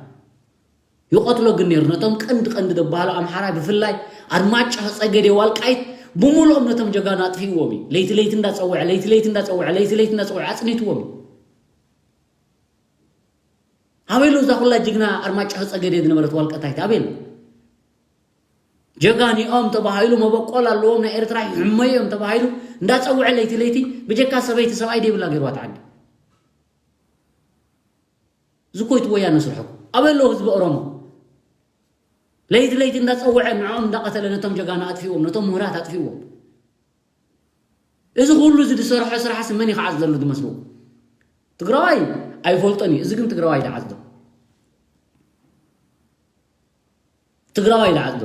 ይቐትሎ ግን ነይሩ ነቶም ቀንዲ ቀንዲ ዝበሃሉ ኣምሓራ ብፍላይ ኣርማጭሆ ፀገዴ ዋልቃይት ብምሉኦም ነቶም ጀጋኑ ኣጥፊእዎም እዩ ለይቲ ለይቲ እንዳፀውዐ ለይቲ ለይቲ እንዳፀውዐ ለይቲ ለይቲ እንዳፀውዐ ኣፅኒትዎም እዩ ኣበይ ኣሎ እዛ ኩላ ጅግና ኣርማጭሆ ፀገዴ ዝነበረት ዋልቀታይት ኣበይ ኣሎ ጀጋኒኦም ተባሂሉ መበቆል ኣለዎም ናይ ኤርትራ ይሕመዮም ተባሂሉ እንዳፀውዐ ለይቲ ለይቲ ብጀካ ሰበይቲ ሰብኣይ ደይብላ ገይርዋ ትዓዲ እዚ ኮይቱ ወያነ ስርሑ ኣበይ ኣለዉ ህዝቢ ኦሮሞ ለይቲ ለይቲ እንዳፀውዐ ንዕኦም እንዳቀተለ ነቶም ጀጋኑ ኣጥፊዎም ነቶም ምሁራት ኣጥፊዎም እዚ ኩሉ እዚ ዝሰርሖ ስራሕሲ መን ይክዓፅ ዘሎ ዝመስሉ ትግራዋይ ኣይፈልጦን እዩ እዚ ግን ትግራዋይ ዝዓፅዶ ትግራዋይ ዝዓፅዶ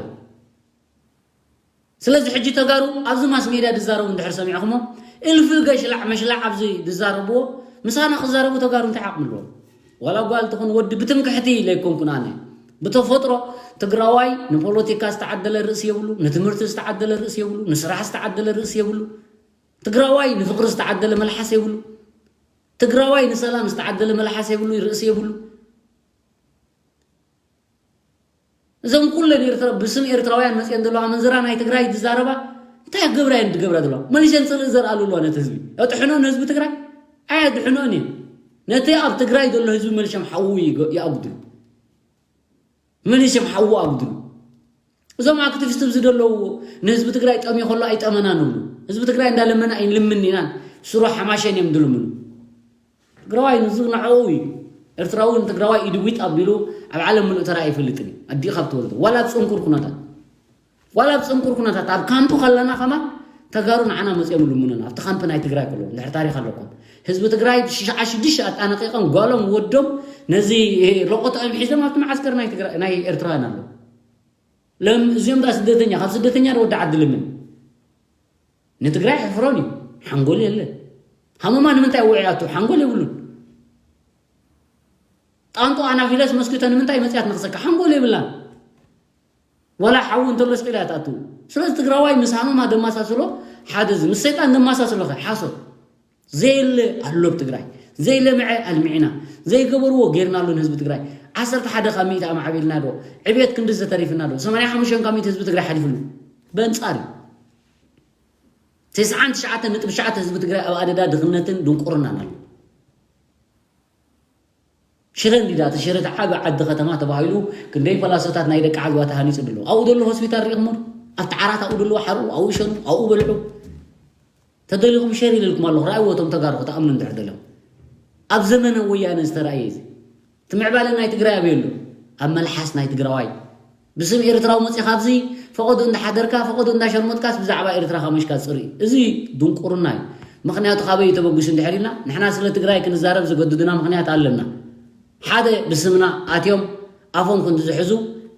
ስለዚ ሕጂ ተጋሩ ኣብዚ ማስ ሜድያ ዝዛረቡ እንድሕር ሰሚዕኹሞ እልፊ ገሽላዕ መሽላዕ ኣብዚ ዝዛረብዎ ምሳና ክዛረቡ ተጋሩ እንታይ ዓቕሚ ኣለዎም ዋላ ጓል ትኹን ወዲ ብትምክሕቲ ኢለ ኣይኮንኩን ኣነ ብተፈጥሮ ትግራዋይ ንፖለቲካ ዝተዓደለ ርእሲ የብሉ ንትምህርቲ ዝተዓደለ ርእሲ የብሉ ንስራሕ ዝተዓደለ ርእሲ የብሉ ትግራዋይ ንፍቕሪ ዝተዓደለ መልሓስ የብሉ። ትግራዋይ ንሰላም ዝተዓደለ መልሓስ የብሉ፣ ርእሲ የብሉ። እዞም ኩለን ኤርትራ ብስም ኤርትራውያን መፅየን ዘለዋ መንዝራ ናይ ትግራይ ዝዛረባ እንታይ ገብራ እየን ዝገብራ ዘለዋ? መሊሸን ፅልኢ ዘርኣሉ ኣለዋ ነቲ ህዝቢ። ኣጥሕኖ ንህዝቢ ትግራይ ኣየድሕኖን እየን። ነቲ ኣብ ትግራይ ዘሎ ህዝቢ መሊሾም ሓዉ ይገ- ይኣጉድሉ። መሊሾም ሓዉ ኣጉድሉ። እዞም ኣክቲቪስት ኣብዚ ዘለዉ ንህዝቢ ትግራይ ጠምዮ ከሎ ኣይጠመናን ንብሉ። ህዝቢ ትግራይ እንዳለመና ኣይንልምን ኢናን ስሩ ሓማሸን እዮም ዝልምኑ። ትግራዋይ ንዝንዕኡ እዩ። ኤርትራዊ ንትግራዋይ ኢድዊጥ ኣቢሉ ኣብ ዓለም ምሉእ ተራ ኣይፈልጥን እዩ። ኣዲኡ ካብ ትወልዶ ዋላ ኣብ ፅንኩር ኩነታት ዋላ ኣብ ፅንኩር ኩነታት ኣብ ካምፕ ከለና ከማ ተጋሩ ንዓና መፅኦም ልምኑና ኣብቲ ካምፕ ናይ ትግራይ ከለዉ እንድሕር ታሪክ ኣለኩም ህዝቢ ትግራይ ሽዓ ሽዱሽተ ኣጣነቂቆም ጓሎም ወዶም ነዚ ሎቆትኦም ሒዞም ኣብቲ መዓስከር ናይ ትግራይ ናይ ኤርትራውያን ኣለዉ ለም እዚኦም ዳ ስደተኛ ካብ ስደተኛ ዶ ወዲ ዓዲ ልምን ንትግራይ ሕፍሮን እዩ ሓንጎል የለን ሃመማ ንምንታይ ውዕያቱ ሓንጎል የብሉን ጣንጦ ኣናፊለስ መስኪቶ ንምንታይ መፅያት ንኽሰካ ሓንጎል የብላን ወላ ሓዊ እንተሎ ስቂላ እያ ትኣትው ስለዚ ትግራዋይ ምስ ሃመማ ደማሳስሎ ሓደ እዚ ምስ ሰይጣን ደማሳስሎ ኸ ሓሶት ዘየለ ኣሎ ኣብ ትግራይ ዘይለምዐ ኣልሚዕና ዘይገበርዎ ጌርናሉ ንህዝቢ ትግራይ ዓሰርተ ሓደ ካብ ሚእቲ ኣማዕቢልና ዶ ዕቤት ክንዲ ዝተሪፍና ዶ ሰማንያ ሓሙሽተ ካብ ሚእቲ ህዝቢ ትግራይ ሓሊፍሉ በንፃር እዩ ተስዓን ትሽዓተ ነጥቢ ትሽዓተ ህዝቢ ትግራይ ኣብ ኣደዳ ድኽነትን ድንቁርናን ኣሎ ሽረ እንዲዳ እቲ ሽረ እቲ ዓቢ ዓዲ ከተማ ተባሂሉ ክንደይ ፈላሶታት ናይ ደቂ ዓድዋ ተሃኒፁ ድሎ ኣብኡ ዘሎ ሆስፒታል ሪኢኹሞ ኣብቲ ዓራት ኣብኡ ድሎ ሓርኡ ኣብኡ ሸኑ ኣብኡ በልዑ ተደሊኹም ሸር ኢለልኩም ኣለኹ ረኣይዎ እቶም ተጋሩ ክትኣምኑ እንድሕር ደለኹም ኣብ ዘመነ ወያነ ዝተረኣየ እዚ እቲ ምዕባለ ናይ ትግራይ ኣበይ ኣሎ ኣብ መልሓስ ናይ ትግራዋይ ብስም ኤርትራዊ መፂኻ ኣብዚ ፈቐዶ እንዳሓደርካ ፈቐዶ እንዳሸርመጥካስ ብዛዕባ ኤርትራ ካመሽካ ፅርኢ እዚ ድንቁርና እዩ ምኽንያቱ ካበይ እዩ ተበጊሱ እንድሕር ኢልና ንሕና ስለ ትግራይ ክንዛረብ ዘገድዱና ምኽንያት ኣለና ሓደ ብስምና ኣትዮም ኣፎም ክንዲ ዝሕዙ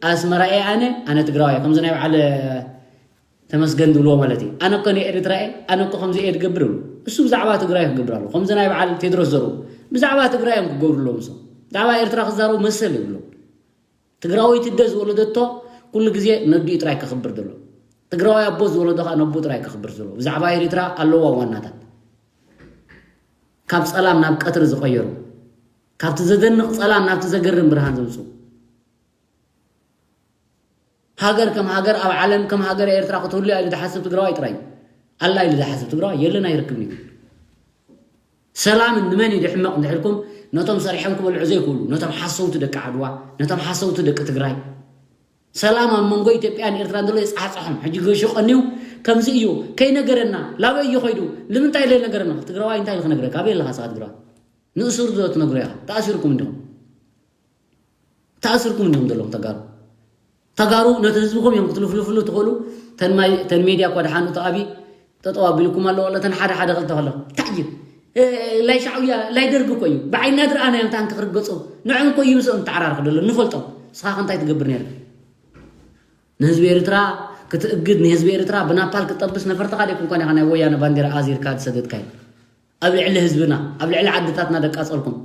ኣስመራ እየ ኣነ ኣነ ትግራዋይ ከምዚ ናይ በዓል ተመስገን ዝብልዎ ማለት እዩ ኣነ እኮ ንኤርትራ እየ ኣነ እኮ ከምዚ እየ ዝገብር ይብሉ እሱ ብዛዕባ ትግራይ ክገብር ኣሎ ከምዚ ናይ በዓል ቴድሮስ ዘርኡ ብዛዕባ ትግራይ እዮም ክገብሩ ኣለዎም እሶም ብዛዕባ ኤርትራ ክዛረቡ መሰል ይብሎም ትግራወይቲ ኣደ ዝወለደቶ ኩሉ ግዜ ነዲኡ ጥራይ ከኽብር ዘሎ ትግራዋይ ኣቦ ዝወለዶ ከዓ ነቦ ጥራይ ከኽብር ዘሎ ብዛዕባ ኤርትራ ኣለዋ ዋናታት ካብ ፀላም ናብ ቀትሪ ዝቐየሩ ካብቲ ዘደንቕ ፀላም ናብቲ ዘገርም ብርሃን ዘምፅኡ ሃገር ከም ሃገር ኣብ ዓለም ከም ሃገር ኤርትራ ክትህሉ እያ ኢሉ ዝሓስብ ትግራዋይ ጥራይ ኣላ ኢሉ ዝሓስብ ትግራዋይ የለን ኣይረክብን እዩ ሰላም ንመን እዩ ድሕመቕ እንድሕልኩም ነቶም ሰሪሖም ክበልዑ ዘይክእሉ ነቶም ሓሰውቲ ደቂ ዓድዋ ነቶም ሓሰውቲ ደቂ ትግራይ ሰላም ኣብ መንጎ ኢትዮጵያን ኤርትራን ዘሎ የፃሕፅሖም ሕጂ ገሹ ቀንዩ ከምዚ እዩ ከይነገረና ላበይ እዩ ኸይዱ ንምንታይ ለይነገረና ትግራዋይ እንታይ ክነግረካ ኣበይ ኣለካ ስኻ ትግራዋይ ንእሱር ዶ ትነግሮ ኢኻ ተኣሲርኩም እንዲኹም ተኣስርኩም እንዲኹም ዘለኹም ተጋሩ ተጋሩ ነቲ ህዝብኹም እዮም ክትልፍልፍሉ ትኽእሉ ተን ሜድያ እኳ ድሓን እቶ ኣብይ ጠጠው ኣቢልኩም ኣለዎ ኣሎ ተን ሓደ ሓደ ክልተ ከሎ እንታይ እዩ ላይ ሻዕውያ ላይ ደርግ እኮ እዩ ብዓይና ድረኣና እዮም ታንክ ክርገፁ ንዕም እኮ እዩ ምስኦም ተዓራርኽ ደሎ ንፈልጦም ስኻ እንታይ ትገብር ነርካ ንህዝቢ ኤርትራ ክትእግድ ንህዝቢ ኤርትራ ብናፓል ክጠብስ ነፈርትኻ ደይኮንኳን ኢኻ ናይ ወያነ ባንዴራ ኣዚርካ ዝሰደድካዮ ኣብ ልዕሊ ህዝብና ኣብ ልዕሊ ዓድታትና ደቃጸልኩም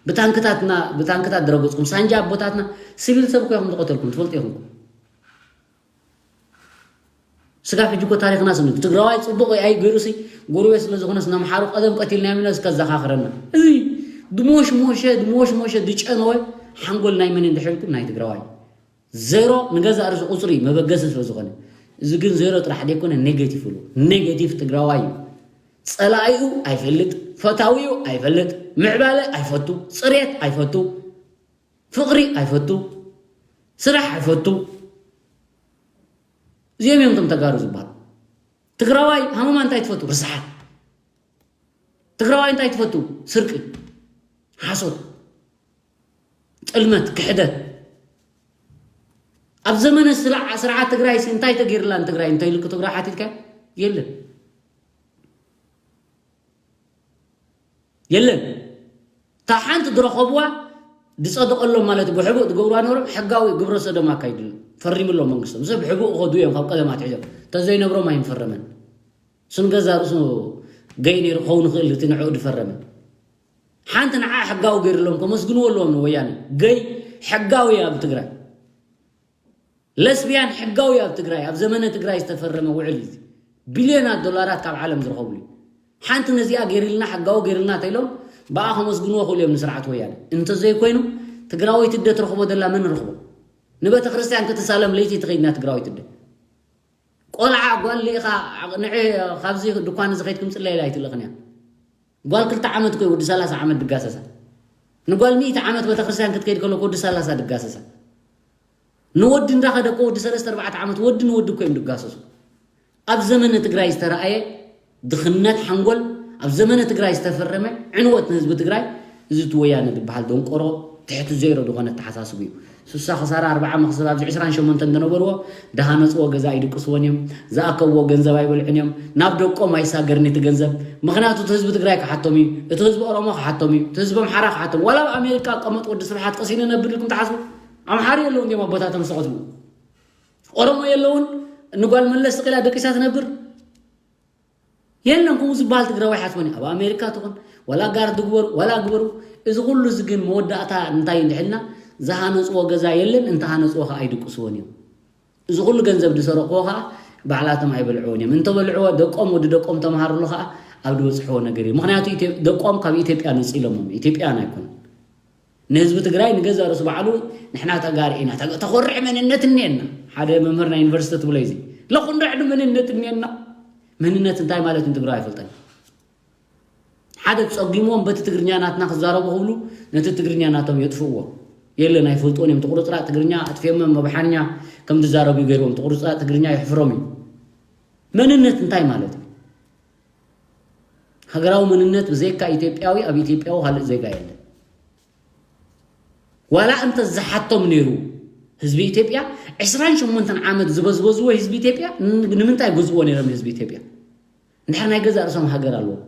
ብታንክታትና ብታንክታት ድረገጽኩም ሳንጃ ኣቦታትና ሲቪል ሰብ እኮ ኢኹም ዝቐተልኩም ትፈልጡ ኢኹም ስጋብ ሕጂ እኮ ታሪኽና ስንዱ ትግራዋይ ፅቡቕ ኣይገይሩሲ ጎረቤት ስለ ዝኾነስ ነምሓሩ ቀደም ቀቲልናዮም ኢና እስከ ዘኻኽረና እዚ ድሞሽሞሸ ድሞሽሞሸ ድጨነወ ሓንጎል ናይ መን እንድሕልኩም ናይ ትግራዋይ ዜሮ ንገዛእ ርእሱ ቁፅሪ መበገሲ ስለ ዝኾነ እዚ ግን ዜሮ ጥራሕ ደይኮነ ኔጌቲቭ ብሉ ኔጌቲቭ ትግራዋይ እዩ ፀላኢኡ ኣይፈልጥ ፈታዊኡ ኣይፈልጥ ምዕባለ ኣይፈቱ ፅሬት ኣይፈቱ ፍቕሪ ኣይፈቱ ስራሕ ኣይፈቱ እዚኦም እዮም ቶም ተጋሩ ዝበሃል ትግራዋይ ሃመማ እንታይ ትፈቱ ርስሓት ትግራዋይ እንታይ ትፈቱ ስርቂ ሓሶት ጥልመት ክሕደት ኣብ ዘመነ ስርዓት ትግራይ እንታይ ተገይርላ ንትግራይ እንተይልኩ ትግራይ ሓቲትካ የለን የለን እታ ሓንቲ ዝረኸብዋ ዝፀደቐሎም ማለት ብሕቡእ ዝገብርዋ ነበሮም ሕጋዊ ግብረ ሰዶም ኣካይድሉ ፈሪምሎም መንግስቶም ሰብ ብሕቡእ ኸዱ እዮም ካብ ቀደም ኣትሒዞም ተዘይነብሮም ኣይንፈረመን ስንገዛ ርእሱ ገይ ነይሩ ክኸውን ይኽእል እቲ ንዕኡ ዝፈረመ ሓንቲ ንዓ ሕጋዊ ገይሩሎም ከመስግንዎ ኣለዎም ንወያነ ገይ ሕጋዊ ኣብ ትግራይ ለስቢያን ሕጋዊ ኣብ ትግራይ ኣብ ዘመነ ትግራይ ዝተፈረመ ውዕል እዩ ቢልዮናት ዶላራት ካብ ዓለም ዝረኸብሉ ሓንቲ ነዚኣ ገይርልና፣ ሕጋዊ ገይርልና ተኢሎም ብኣ ከመስግንዎ ክእሉ እዮም ንስርዓት ወያነ። እንተዘይኮይኑ ትግራወይቲ እደ ትረኽቦ ዘላ መን ረኽቦ? ንቤተ ክርስቲያን ክትሳለም ለይቲ ትኸይድና ትግራወይቲ እደ። ቆልዓ ጓል ልኢኻ ንዕ ካብዚ ድኳን እዚ ከይድ ክምፅለይ ኢላ ኣይትልእኽን እያ። ጓል ክልተ ዓመት ኮይ ወዲ ሰላሳ ዓመት ድጋሰሳ፣ ንጓል ሚእቲ ዓመት ቤተክርስትያን ክትከይድ ከሎ ወዲ ሰላሳ ድጋሰሳ። ንወዲ እንዳኸደ እኮ ወዲ ሰለስተ ኣርባዕተ ዓመት ወዲ ንወዲ እኮ እዮም ድጋሰሱ። ኣብ ዘመነ ትግራይ ዝተረኣየ ድኽነት ሓንጎል፣ ኣብ ዘመነ ትግራይ ዝተፈረመ ዕንወት ንህዝቢ ትግራይ፣ እዚ እቲ ወያነ ዝበሃል ደንቆሮ ትሕቲ ዜሮ ዝኾነ ኣተሓሳስቡ እዩ። ስሳ ክሳራ ኣርብዓ መኽሰብ ኣብዚ ዕስራን ሸሞንተን ዝነበርዎ ድሃነፅዎ ገዛ ኣይድቅስዎን እዮም፣ ዝኣከብዎ ገንዘብ ኣይበልዕን እዮም። ናብ ደቆም ኣይሳገርን እቲ ገንዘብ። ምኽንያቱ እቲ ህዝቢ ትግራይ ክሓቶም እዩ፣ እቲ ህዝቢ ኦሮሞ ክሓቶም እዩ፣ እቲ ህዝቢ ኣምሓራ ክሓቶም እዩ። ዋላ ኣብ ኣሜሪካ ቀመጥ ወዲ ስብሓት ቀሲነ ነብር ኢልኩም ትሓስቡ? ኣምሓሪ የለውን እዮም ኣቦታቶም ዝሰቐትቡ። ኦሮሞ የለውን ንጓል መለስ ስቕ ኢላ ደቂሳ ትነብር? የለን። ከምኡ ዝበሃል ትግራዋይ ሓስቦን ኣብ ኣሜሪካ ትኹን ዋላ ጋር ትግበሩ ዋላ ግበሩ። እዚ ኩሉ እዚ ግን መወዳእታ እንታይ እንድሕልና ዝሃነፅዎ ገዛ የለን፣ እንተሃነፅዎ ከዓ ኣይድቅስዎን እዮም። እዚ ኩሉ ገንዘብ ዝሰረቅዎ ከዓ ባዕላቶም ኣይበልዕዎን እዮም። እንተበልዕዎ ደቆም ወዲ ደቆም ተምሃርሉ ከዓ ኣብ ዝበፅሕዎ ነገር እዩ። ምክንያቱ ኢትዮ- ደቆም ካብ ኢትዮጵያ ነፂሎሞም ኢትዮጵያን ኣይኮኑን። ንህዝቢ ትግራይ ንገዛ ርእሱ ባዕሉ ንሕና ተጋሩ ኢና፣ ተገ- ተኾርዕ መንነት እኒአና። ሓደ መምህር ናይ ዩኒቨርሲቲ ትብሎ እዚ ለኹንዶ ዕዱ መንነት እኒአና። መንነት እንታይ ማለት ንትግራይ ኣይፈልጠን። ሓደ ጸጊሞም በቲ ትግርኛ ናትና ክዛረቡ ክብሉ ነቲ ትግርኛ ናቶም የጥፍእዎ። የለን ኣይፈልጥዎን እዮም። ትቁርጽራጥ ትግርኛ ኣጥፊኦሞም መብሓንኛ ከም ዝዛረቡ ገይርዎም። ትቁርጽራጥ ትግርኛ የሕፍሮም እዩ። መንነት እንታይ ማለት እዩ? ሃገራዊ መንነት ብዘይካ ኢትዮጵያዊ ኣብ ኢትዮጵያዊ ካልእ ዜጋ የለን። ዋላ እንተ ዝሓቶም ነይሩ ህዝቢ ኢትዮጵያ ዕስራን ሸሞንተን ዓመት ዝበዝበዝዎ ህዝቢ ኢትዮጵያ ን- ንምንታይ ገዝእዎ ነይሮም ህዝቢ ኢትዮጵያ? እንድሕር ናይ ገዛእ ርእሶም ሃገር ኣለዎም፣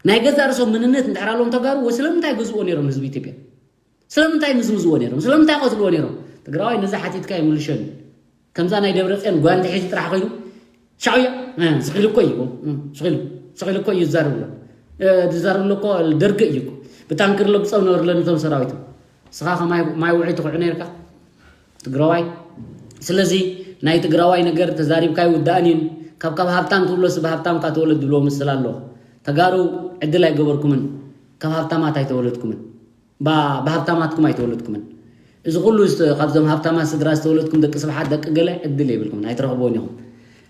ናይ ገዛእ ርእሶም መንነት እንድሕር ኣለዎም ተጋሩ ወ- ስለምንታይ ገዝእዎ ነይሮም ህዝቢ ኢትዮጵያ? ስለምንታይ ምዝምዝዎ ነይሮም? ስለምንታይ ቀትልዎ ነይሮም? ትግራዋይ ነዚ ሓቲትካ ይምልሸን። ከምዛ ናይ ደብረፅዮን ጓንቲ ሒዙ ጥራሕ ኮይኑ ሻዕብያ ስኺሉ እኮ እዩ ስኺሉ ስኺሉ እኮ እዩ ዝዛረብ ኣሎ። ዝዛረብ ኣሎ እኮ ደርገ እዩ እኮ። ብታንክር ለግፀው ነበርለ ነቶም ሰራዊት። ስኻ ከማይ ማይ ውዒ ትኽዑ ነርካ ትግራዋይ። ስለዚ ናይ ትግራዋይ ነገር ተዛሪብካ ይውዳእን እዩ። ካብ ካብ ሃብታም ትብሎስ ብሃብታም ካ ተወለድ ድብሎ ምስል ኣሎ። ተጋሩ ዕድል ኣይገበርኩምን፣ ካብ ሃብታማት ኣይተወለድኩምን። ብሃብታማትኩም ኣይተወለድኩምን። እዚ ኩሉ ካብዞም ሃብታማት ስድራ ዝተወለድኩም ደቂ ስብሓት ደቂ ገለ ዕድል የብልኩም ኣይትረኽብዎን ኢኹም።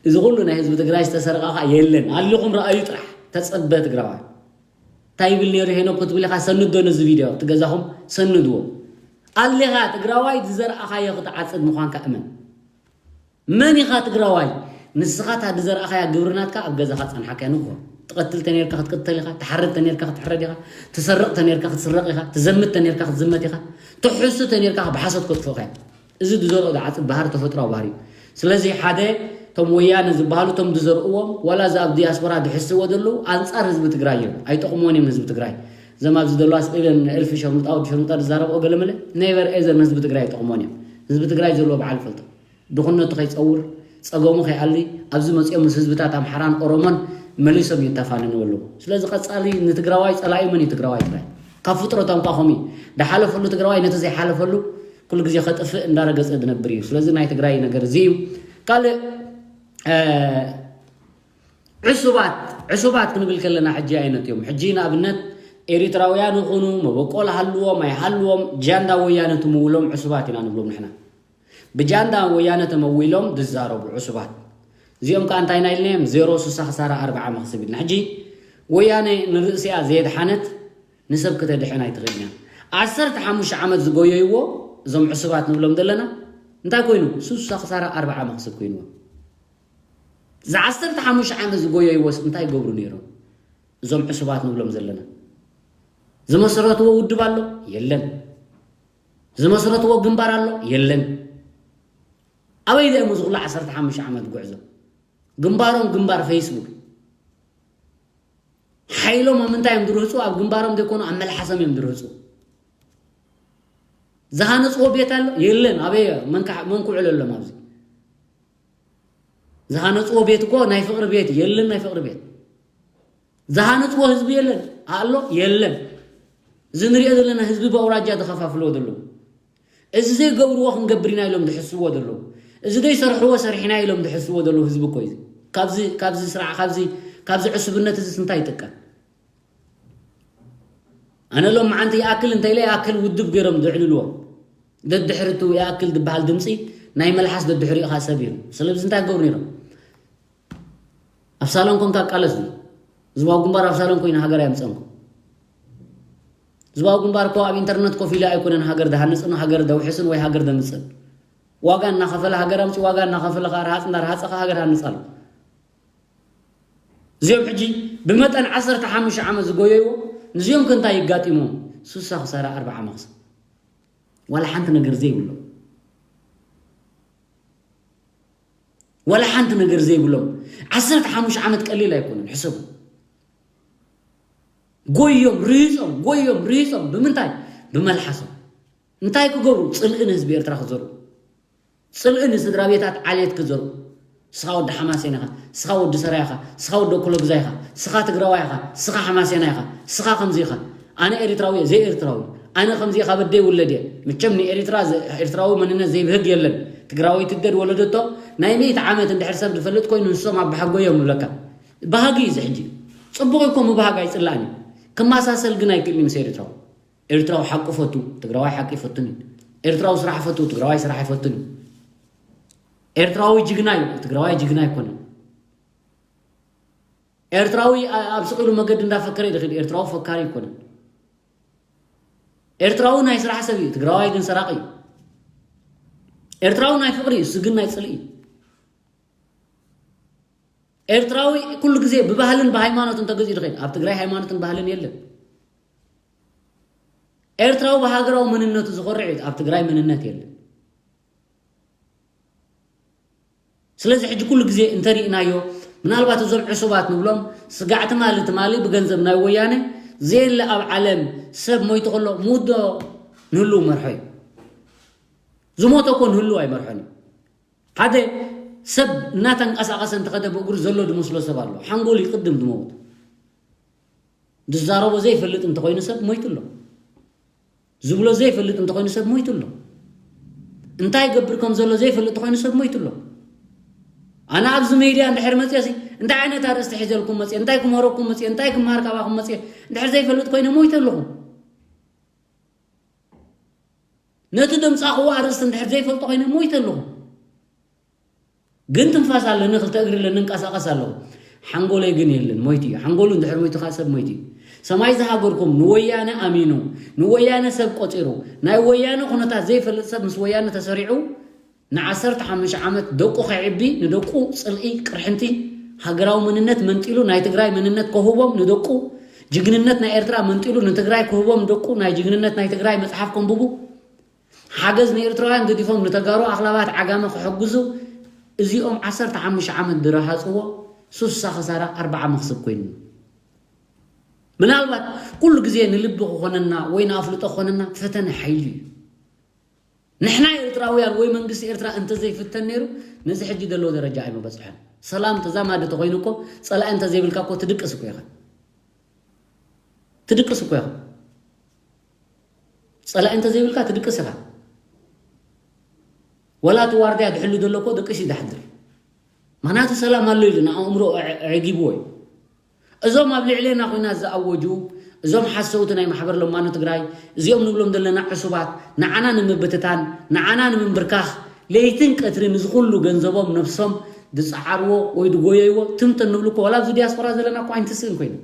እዚ ኩሉ ናይ ህዝቢ ትግራይ ዝተሰርቐ ኸዓ የለን። ኣሊኹም ረኣዩ ጥራሕ ተፀበ ትግራዋይ። እንታይ ይብል ነይሩ ሄኖክ ክትብል ኢኻ? ሰንዶ ነዚ ቪድዮ ኣብቲ ገዛኹም ሰንድዎ። ኣሊኻ ትግራዋይ ዝዘርኣኻዮ ክትዓፅድ ምዃንካ እመን። መን ኢኻ ትግራዋይ? ንስኻ እታ ዝዘርኣኻያ ግብሪ ናትካ ኣብ ገዛኻ ጸንሓካያ ንግሆ። ትቐትል ተኔርካ ክትቅተል ኢኻ፣ ትሓርድ ተኔርካ ክትሕረድ ኢኻ፣ ትሰርቕ ተኔርካ ክትስረቕ ኢኻ፣ ትዘምት ተኔርካ ክትዝመት ኢኻ፣ ትሕሱ ተኔርካ ብሓሶት ከጥፍእኻ። እዚ ዝዘርኦ ዝዓጽድ ባህሪ ተፈጥራዊ ባህሪ እዩ። ስለዚ ሓደ እቶም ወያነ ዝበሃሉ እቶም ዝዘርእዎም ዋላ እዚ ኣብ ዲያስፖራ ዝሕስዎ ዘለዉ ኣንጻር ህዝቢ ትግራይ እዮም። ኣይጠቕምዎን እዮም ንህዝቢ ትግራይ። እዞም ኣብዚ ዘለዋ ስቕ ኢለን እልፊ ሸርሙጣ ወዲ ሸርሙጣ ዝዛረብኦ ገለመለ ነይበር ኤዘር ንህዝቢ ትግራይ ኣይጠቕምዎን እዮም። ህዝቢ ትግራይ ዘለዎ በዓል ይፈልጦ። ድኽነቱ ከይፀውር፣ ፀገሙ ከይኣሊ፣ ኣብዚ መፂኦም ምስ ህዝብታት ኣምሓራን ኦሮሞን መሊሶም ይተፋነኑ ኣለዉ። ስለዚ ቀፃሊ ንትግራዋይ ፀላኢ መን እዩ? ትግራዋይ ጥራይ። ካብ ፍጥረቶም እኳ ከምኡ እዩ። ዝሓለፈሉ ትግራዋይ ነቲ ዘይሓለፈሉ ኩሉ ግዜ ከጥፍእ እንዳረገፀ ዝነብር እዩ። ስለዚ ናይ ትግራይ ነገር እዚ እዩ። ካልእ ዕሱባት ዕሱባት ክንብል ከለና ሕጂ ዓይነት እዮም። ሕጂ ንኣብነት ኤሪትራውያን ይኹኑ መበቆል ሃልዎም ኣይሃልዎም ጃንዳ ወያነ ትምውሎም ዕሱባት ኢና ንብሎም ንሕና። ብጃንዳ ወያነ ተመዊሎም ዝዛረቡ ዕሱባት። እዚኦም ከዓ እንታይ ኢና ኢልናዮም? ዜሮ ስሳ ክሳራ ኣርብዓ መኽስብ ኢልና። ሕጂ ወያነ ንርእሲኣ ዘየድሓነት ንሰብ ክተድሕን ኣይትኽእልን እያ። ዓሰርተ ሓሙሽተ ዓመት ዝጎየይዎ እዞም ዕሱባት ንብሎም ዘለና እንታይ ኮይኑ? ስሳ ክሳራ ኣርብዓ መኽስብ ኮይንዎም። እዚ ዓሰርተ ሓሙሽተ ዓመት ዝጎየይዎስ እንታይ ይገብሩ ነይሮም? እዞም ዕሱባት ንብሎም ዘለና ዝመሰረትዎ ውድብ ኣሎ? የለን። ዝመስረትዎ ግንባር ኣሎ? የለን። ኣበይ ደሞ ዝኹሉ ዓሰርተ ሓሙሽተ ዓመት ጉዕዞ ግንባሮም ግንባር ፌስቡክ። ሓይሎም ኣብ ምንታይ እዮም ዝርህፁ? ኣብ ግንባሮም ዘይኮኑ ኣብ መልሓሶም እዮም ዝርህፁ። ዝሃነፅዎ ቤት ኣሎ? የለን። ኣበይ መን ክዓ- መን ክውዕለሎም ኣብዚ? ዝሃነፅዎ ቤት እኮ ናይ ፍቕሪ ቤት የለን። ናይ ፍቕሪ ቤት ዝሃነፅዎ ህዝቢ የለን ኣሎ? የለን። እዚ ንሪኦ ዘለና ህዝቢ ብኣውራጃ ዝኸፋፍልዎ ዘለዉ፣ እዚ ዘይገብርዎ ክንገብር ኢና ኢሎም ዝሕስብዎ ዘለዉ፣ እዚ ዘይሰርሕዎ ሰሪሕና ኢሎም ዝሕስብዎ ዘለዉ ህዝቢ እኮ እዩ። ካብዚ ካብዚ ስራዕ ካብዚ ካብዚ ዕሱብነት እዚ እንታይ ይጥቀም? ኣነ ሎም መዓንቲ ይኣክል እንተኢለ ይኣክል ውድብ ገይሮም ዘዕልልዎ። ደድሕርቱ ይኣክል ዝበሃል ድምፂ ናይ መልሓስ ደድሕሪኡ ኢኻ ሰብ ኢሉ። ስለዚ እንታይ ገብሩ ነይሮም? ኣብ ሳሎን ኮንካ ቃለስ ድዩ? ህዝባዊ ግንባር ኣብ ሳሎን ኮይኑ ሃገር ኣየምፀንኩ። ህዝባዊ ግንባር እኮ ኣብ ኢንተርነት ኮፍ ኢሉ ኣይኮነን ሃገር ዝሃንፅን ሃገር ዘውሕስን ወይ ሃገር ዘምፅን። ዋጋ እናኸፈለ ሃገር ኣምፂ፣ ዋጋ እናኸፈለ ከዓ ረሃፅ እንዳረሃፀ ከዓ ሃገር ሃንፅ ኣሎ። እዚኦም ሕጂ ብመጠን ዓሰርተ ሓሙሽተ ዓመት ዝጎየይዎ፣ ንዚኦም ከ እንታይ ይጋጢሞም? ሱሳ ክሳራ ኣርብዓ መኽሰብ። ዋላ ሓንቲ ነገር ዘይብሎም። ዋላ ሓንቲ ነገር ዘይብሎም። ዓሰርተ ሓሙሽተ ዓመት ቀሊል ኣይኮነን፣ ሕሰቡ። ጎዮም፣ ርሂጾም፣ ጎዮም፣ ርሂጾም። ብምንታይ? ብመልሓሶም። እንታይ ክገብሩ? ጽልኢ ንህዝቢ ኤርትራ ክዘርኡ። ጽልኢ ንስድራ ቤታት ዓሌት ክዘርኡ። ንስኻ ወዲ ሓማሴን ኢኻ፣ ንስኻ ወዲ ሰራይ ኢኻ፣ ንስኻ ወዲ እኩለ ግዛይ ኢኻ፣ ንስኻ ትግራዋይ ኢኻ፣ ንስኻ ሓማሴናይ ኢኻ፣ ንስኻ ከምዚ ኢኻ። ኣነ ኤሪትራዊ እየ፣ ዘይ ኤርትራዊ። ኣነ ከምዚ ኢኻ በደይ ውለድ እየ። መቸም ንኤሪትራ ዘ-፣ ኤርትራዊ መንነት ዘይብህግ የለን። ትግራወይቲ ደድ ወለደቶ ናይ ሚእቲ ዓመት እንድሕር ሰብ ዝፈልጥ ኮይኑ ንሶም ኣባሓጎ እዮም ይብለካ። ባህጊ እዩ እዚ ሕጂ። ጽቡቕ እኮ ምብሃግ ኣይጽላእን እዩ። ክመሳሰል ግን ኣይክእልን ምስ ኤሪትራዊ። ኤርትራዊ ሓቂ ፈቱ፣ ትግራዋይ ሓቂ ይፈቱን እዩ። ኤርትራዊ ስራሕ ፈቱ፣ ትግራዋይ ስራሕ ይፈቱን እዩ። ኤርትራዊ ጅግና እዩ፣ ትግራዋይ ጅግና ኣይኮነን። ኤርትራዊ ኣ-፣ ኣብ ስቕ ኢሉ መገዲ እንዳፈከረ ይድኸድ፣ ኤርትራዊ ፈካሪ ኣይኮነን። ኤርትራዊ ናይ ስራሕ ሰብ እዩ፣ ትግራዋይ ግን ሰራቂ እዩ። ኤርትራዊ ናይ ፍቕሪ እዩ፣ እሱ ግን ናይ ጽልኢ እዩ። ኤርትራዊ ኩሉ ግዜ ብባህልን ብሃይማኖትን ተገዚኡ ይድኸድ። ኣብ ትግራይ ሃይማኖትን ባህልን የለን። ኤርትራዊ ብሃገራዊ መንነቱ ዝኾርዕ እዩ፣ ኣብ ትግራይ መንነት የለን። ስለዚ ሕጂ ኩሉ ግዜ እንተሪእናዮ፣ ምናልባት እዞም ዕሱባት ንብሎም ስጋዕ ትማሊ ትማሊ ብገንዘብ ናይ ወያነ ዘየለ ኣብ ዓለም ሰብ ሞይቱ ከሎ ምውዶ ንህልው መርሖ እዩ። ዝሞተ እኮ ንህልው ኣይመርሖን እዩ። ሓደ ሰብ እናተንቀሳቐሰ እንተኸደ ብእግሩ ዘሎ ዝመስሎ ሰብ ኣሎ። ሓንጎሉ ይቕድም ዝመውት። ዝዛረቦ ዘይፈልጥ እንተኾይኑ ሰብ ሞይቱ ኣሎ። ዝብሎ ዘይፈልጥ እንተኾይኑ ሰብ ሞይቱ ኣሎ። እንታይ ይገብር ከም ዘሎ ዘይፈልጥ እንተኾይኑ ሰብ ሞይቱ ኣሎ። ኣነ ኣብዚ ሜድያ እንድሕር መፅየ ሲ፣ እንታይ ዓይነት ኣርእስቲ ሒዘልኩም መፅየ፣ እንታይ ክምህረኩም መፅየ፣ እንታይ ክመሃር ካባኹም መፅየ እንድሕር ዘይፈልጥ ኮይነ ሞይተ ኣለኹ። ነቲ ደምፃኽዎ ኣርእስቲ እንድሕር ዘይፈልጦ ኮይነ ሞይተ ኣለኹ። ግን ትንፋስ ኣለኒ፣ ክልተ እግሪ ኣለኒ፣ እንቀሳቐስ ኣለኹ። ሓንጎለይ ግን የለን፣ ሞይቱ እዩ። ሓንጎሉ እንድሕር ሞይቱ ከዓ ሰብ ሞይቱ እዩ። ሰማይ ዝሃገርኩም ንወያነ ኣሚኑ፣ ንወያነ ሰብ ቆፂሩ፣ ናይ ወያነ ኩነታት ዘይፈልጥ ሰብ ምስ ወያነ ተሰሪዑ ንዓሰርተ ሓሙሽተ ዓመት ደቁ ከዕቢ፣ ንደቁ ፅልኢ፣ ቅርሕንቲ፣ ሃገራዊ መንነት መንጢሉ ናይ ትግራይ መንነት ከህቦም ንደቁ፣ ጅግንነት ናይ ኤርትራ መንጢሉ ንትግራይ ክህቦም ንደቁ፣ ናይ ጅግንነት ናይ ትግራይ መፅሓፍ ከንብቡ፣ ሓገዝ ንኤርትራውያን ገዲፎም ንተጋሩ ኣኽላባት ዓጋመ ክሕግዙ እዚኦም ዓሰርተ ሓሙሽተ ዓመት ዝረሃፅዎ ሱሳ ኸሳራ ኣርብዓ መኽስብ ኮይኑ። ምናልባት ኩሉ ግዜ ንልቢ ክኾነና ወይ ንኣፍልጦ ክኾነና ፈተነ ሓይሊ እዩ። ንሕና ኤርትራውያን ወይ መንግስቲ ኤርትራ እንተዘይፍተን ነይሩ ነዚ ሕጂ ዘለዎ ደረጃ ኣይምበፅሐን። ሰላም ተዛማዲ ተኾይኑ እኮ ፀላኢ እንተዘይብልካ እኮ ትድቅስ እኮ ኢኻ። ትድቅስ እኮ ኢኻ። ፀላኢ እንተዘይብልካ ትድቅስ ኢኻ። ወላ እቲ ዋርድያ ድሕሉ ዘሎ እኮ ደቂሱ ይድሓድር። ምኽንያቱ ሰላም ኣሎ ኢሉ ንኣእምሮ ኣዕጊብዎ እዩ። እዞም ኣብ ልዕሌና ኹናት ዝኣወጁ፣ እዞም ሓሰውቲ ናይ ማሕበር ለማኖ ትግራይ፣ እዚኦም ንብሎም ዘለና ዕሱባት፣ ንዓና ንምብትታን፣ ንዓና ንምንብርካኽ፣ ለይትን ቀትርን እዚ ኩሉ ገንዘቦም ነብሶም ዝፀዓርዎ ወይ ዝጎየይዎ ትምተን ንብሉ እኮ፣ ዋላ ኣብዚ ዲያስፖራ ዘለና እኮ ኣይንትስእን ኮይና።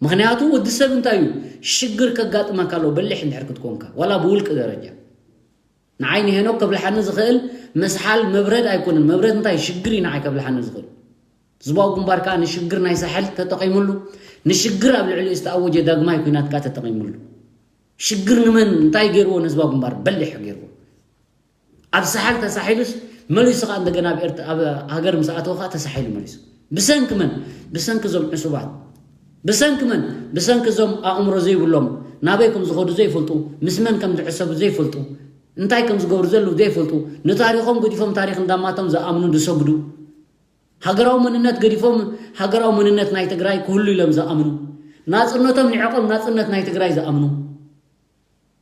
ምኽንያቱ ወዲ ሰብ እንታይ እዩ ሽግር ከጋጥመካ ኣለዎ፣ በሊሕ እንድሕር ክትኮንካ፣ ዋላ ብውልቂ ደረጃ። ንዓይ ንሄኖክ ከብልሓኒ ዝኽእል መስሓል መብረድ ኣይኮነን። መብረድ እንታይ ሽግር እዩ ንዓይ ከብልሓኒ ዝኽእል። ህዝባዊ ግንባር ከዓ ንሽግር ናይ ሳሕል ተጠቒሙሉ፣ ንሽግር ኣብ ልዕሊኡ ዝተኣወጀ ዳግማይ ኲናት ከዓ ተጠቒሙሉ። ሽግር ንመን እንታይ ገይርዎ ንህዝባዊ ግንባር በሊሕ ገይርዎ። ኣብ ሳሕል ተሳሒሉስ መሊሱ ከዓ እንደገና ኣብ ኤርት-፣ ኣብ ሃገር ምስ ኣተወ ከዓ ተሳሒሉ መሊሱ። ብሰንኪ መን? ብሰንኪ እዞም ዕሱባት። ብሰንኪ መን? ብሰንኪ እዞም ኣእምሮ ዘይብሎም፣ ናበይ ከም ዝኸዱ ዘይፈልጡ፣ ምስ መን ከም ዝዕሰቡ ዘይፈልጡ፣ እንታይ ከም ዝገብሩ ዘለዉ ዘይፈልጡ፣ ንታሪኾም ገዲፎም ታሪኽ እንዳማቶም ዝኣምኑ ዝሰግዱ፣ ሃገራዊ መንነት ገዲፎም ሃገራዊ መንነት ናይ ትግራይ ክህሉ ኢሎም ዝኣምኑ፣ ናፅነቶም ንዕቆም ናፅነት ናይ ትግራይ ዝኣምኑ፣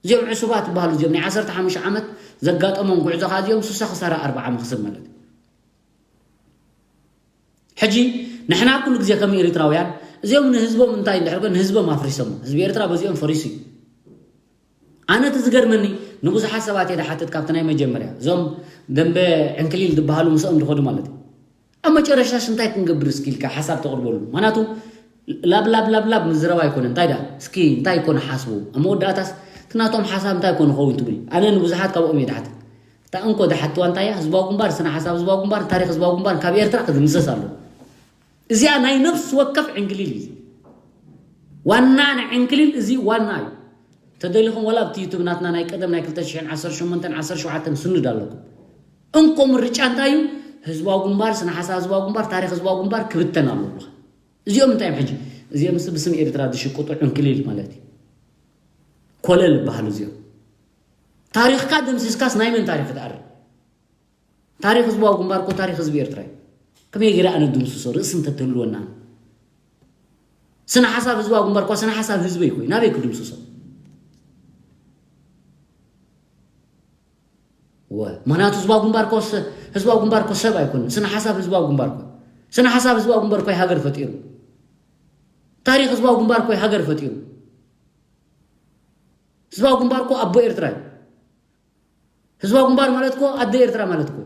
እዚኦም ዕሱባት ይበሃሉ። እዚኦም ናይ ዓሰርተ ሓሙሽተ ዓመት ዘጋጠሞም ጉዕዞ ከዓ እዚኦም ሱሳ ክሳራ ኣርብዓ መኽስብ ማለት እዩ። ሕጂ ንሕና ኩሉ ግዜ ከም ኤርትራውያን እዚኦም ንህዝቦም እንታይ እንድሕር ኮን ንህዝቦም ኣፍሪሶሞ። ህዝቢ ኤርትራ በዚኦም ፈሪሱ እዩ። ኣነ እቲ ዝገርመኒ ንብዙሓት ሰባት እየ ድሓትት ካብቲ ናይ መጀመርያ እዞም ደንበ ዕንክሊል ዝበሃሉ ምስኦም ዝኸዱ ማለት እዩ። ኣብ መጨረሻሽ እንታይ ክንገብር እስኪ ኢልካ ሓሳብ ተቕርበሉ። ምክንያቱ ላብ ላብ ላብ ላብ ምዝረባ ኣይኮነ እንታይ ዳ እስኪ እንታይ ኮነ ሓስቡ ኣብ መወዳእታስ እቲ ናቶም ሓሳብ እንታይ ኮነ ኸውን ትብል። ኣነ ንብዙሓት ካብኦም እየ ድሓትት። እታ እንኮ ድሓትዋ እንታይ እያ? ህዝባዊ ግንባር፣ ስነ ሓሳብ ህዝባዊ ግንባር፣ ታሪክ ህዝባዊ ግንባር ካብ ኤርትራ ክድምሰስ ኣሎ። እዚኣ ናይ ነፍሲ ወከፍ ዕንክሊል እዩ። ዋና ናይ ዕንክሊል እዚ ዋና እዩ። ተደሊኹም ዋላ ኣብቲ ዩቱብ ናትና ናይ ቀደም ናይ ክልተ ሽሕን ዓሰርተ ሸሞንተን ዓሰርተ ሸውዓተን ስንድ ኣለኩም። እንኮ ምርጫ እንታይ እዩ? ህዝባዊ ግንባር፣ ስነ ሓሳብ ህዝባዊ ግንባር፣ ታሪክ ህዝባዊ ግንባር ክብተን ኣለዎ። እዚኦም እንታይ እዮም ሕጂ? እዚኦም ስ- ብስም ኤርትራ ዝሽቅጡ ዕንክሊል ማለት እዩ። ኮለል ይበሃሉ እዚኦም። ታሪኽካ ደምሲስካስ ናይ መን ታሪኽ ትኣርም? ታሪኽ ህዝባዊ ግንባር እኮ ታሪኽ ህዝቢ ኤርትራ እዩ። ከመይ ገይረ ኣነ ድምስሶ ርእሲ እንተትህልወና? ስነ ሓሳብ ህዝባዊ ግንባር እኳ ስነ ሓሳብ ህዝበይ እኮ እዩ። ናበይ ክድምስሶ? ወ- ምክንያቱ ህዝባዊ ግንባር እኮ ስ- ህዝባዊ ግንባር እኮ ሰብ ኣይኮነን። ስነ ሓሳብ ህዝባዊ ግንባር እኮ ስነ ሓሳብ ህዝባዊ ግንባር እኮ እዩ ሃገር ፈጢሩ። ታሪኽ ህዝባዊ ግንባር እኮ እዩ ሃገር ፈጢሩ። ህዝባዊ ግንባር እኮ ኣቦ ኤርትራ እዩ። ህዝባዊ ግንባር ማለት እኮ ኣደ ኤርትራ ማለት እኮ።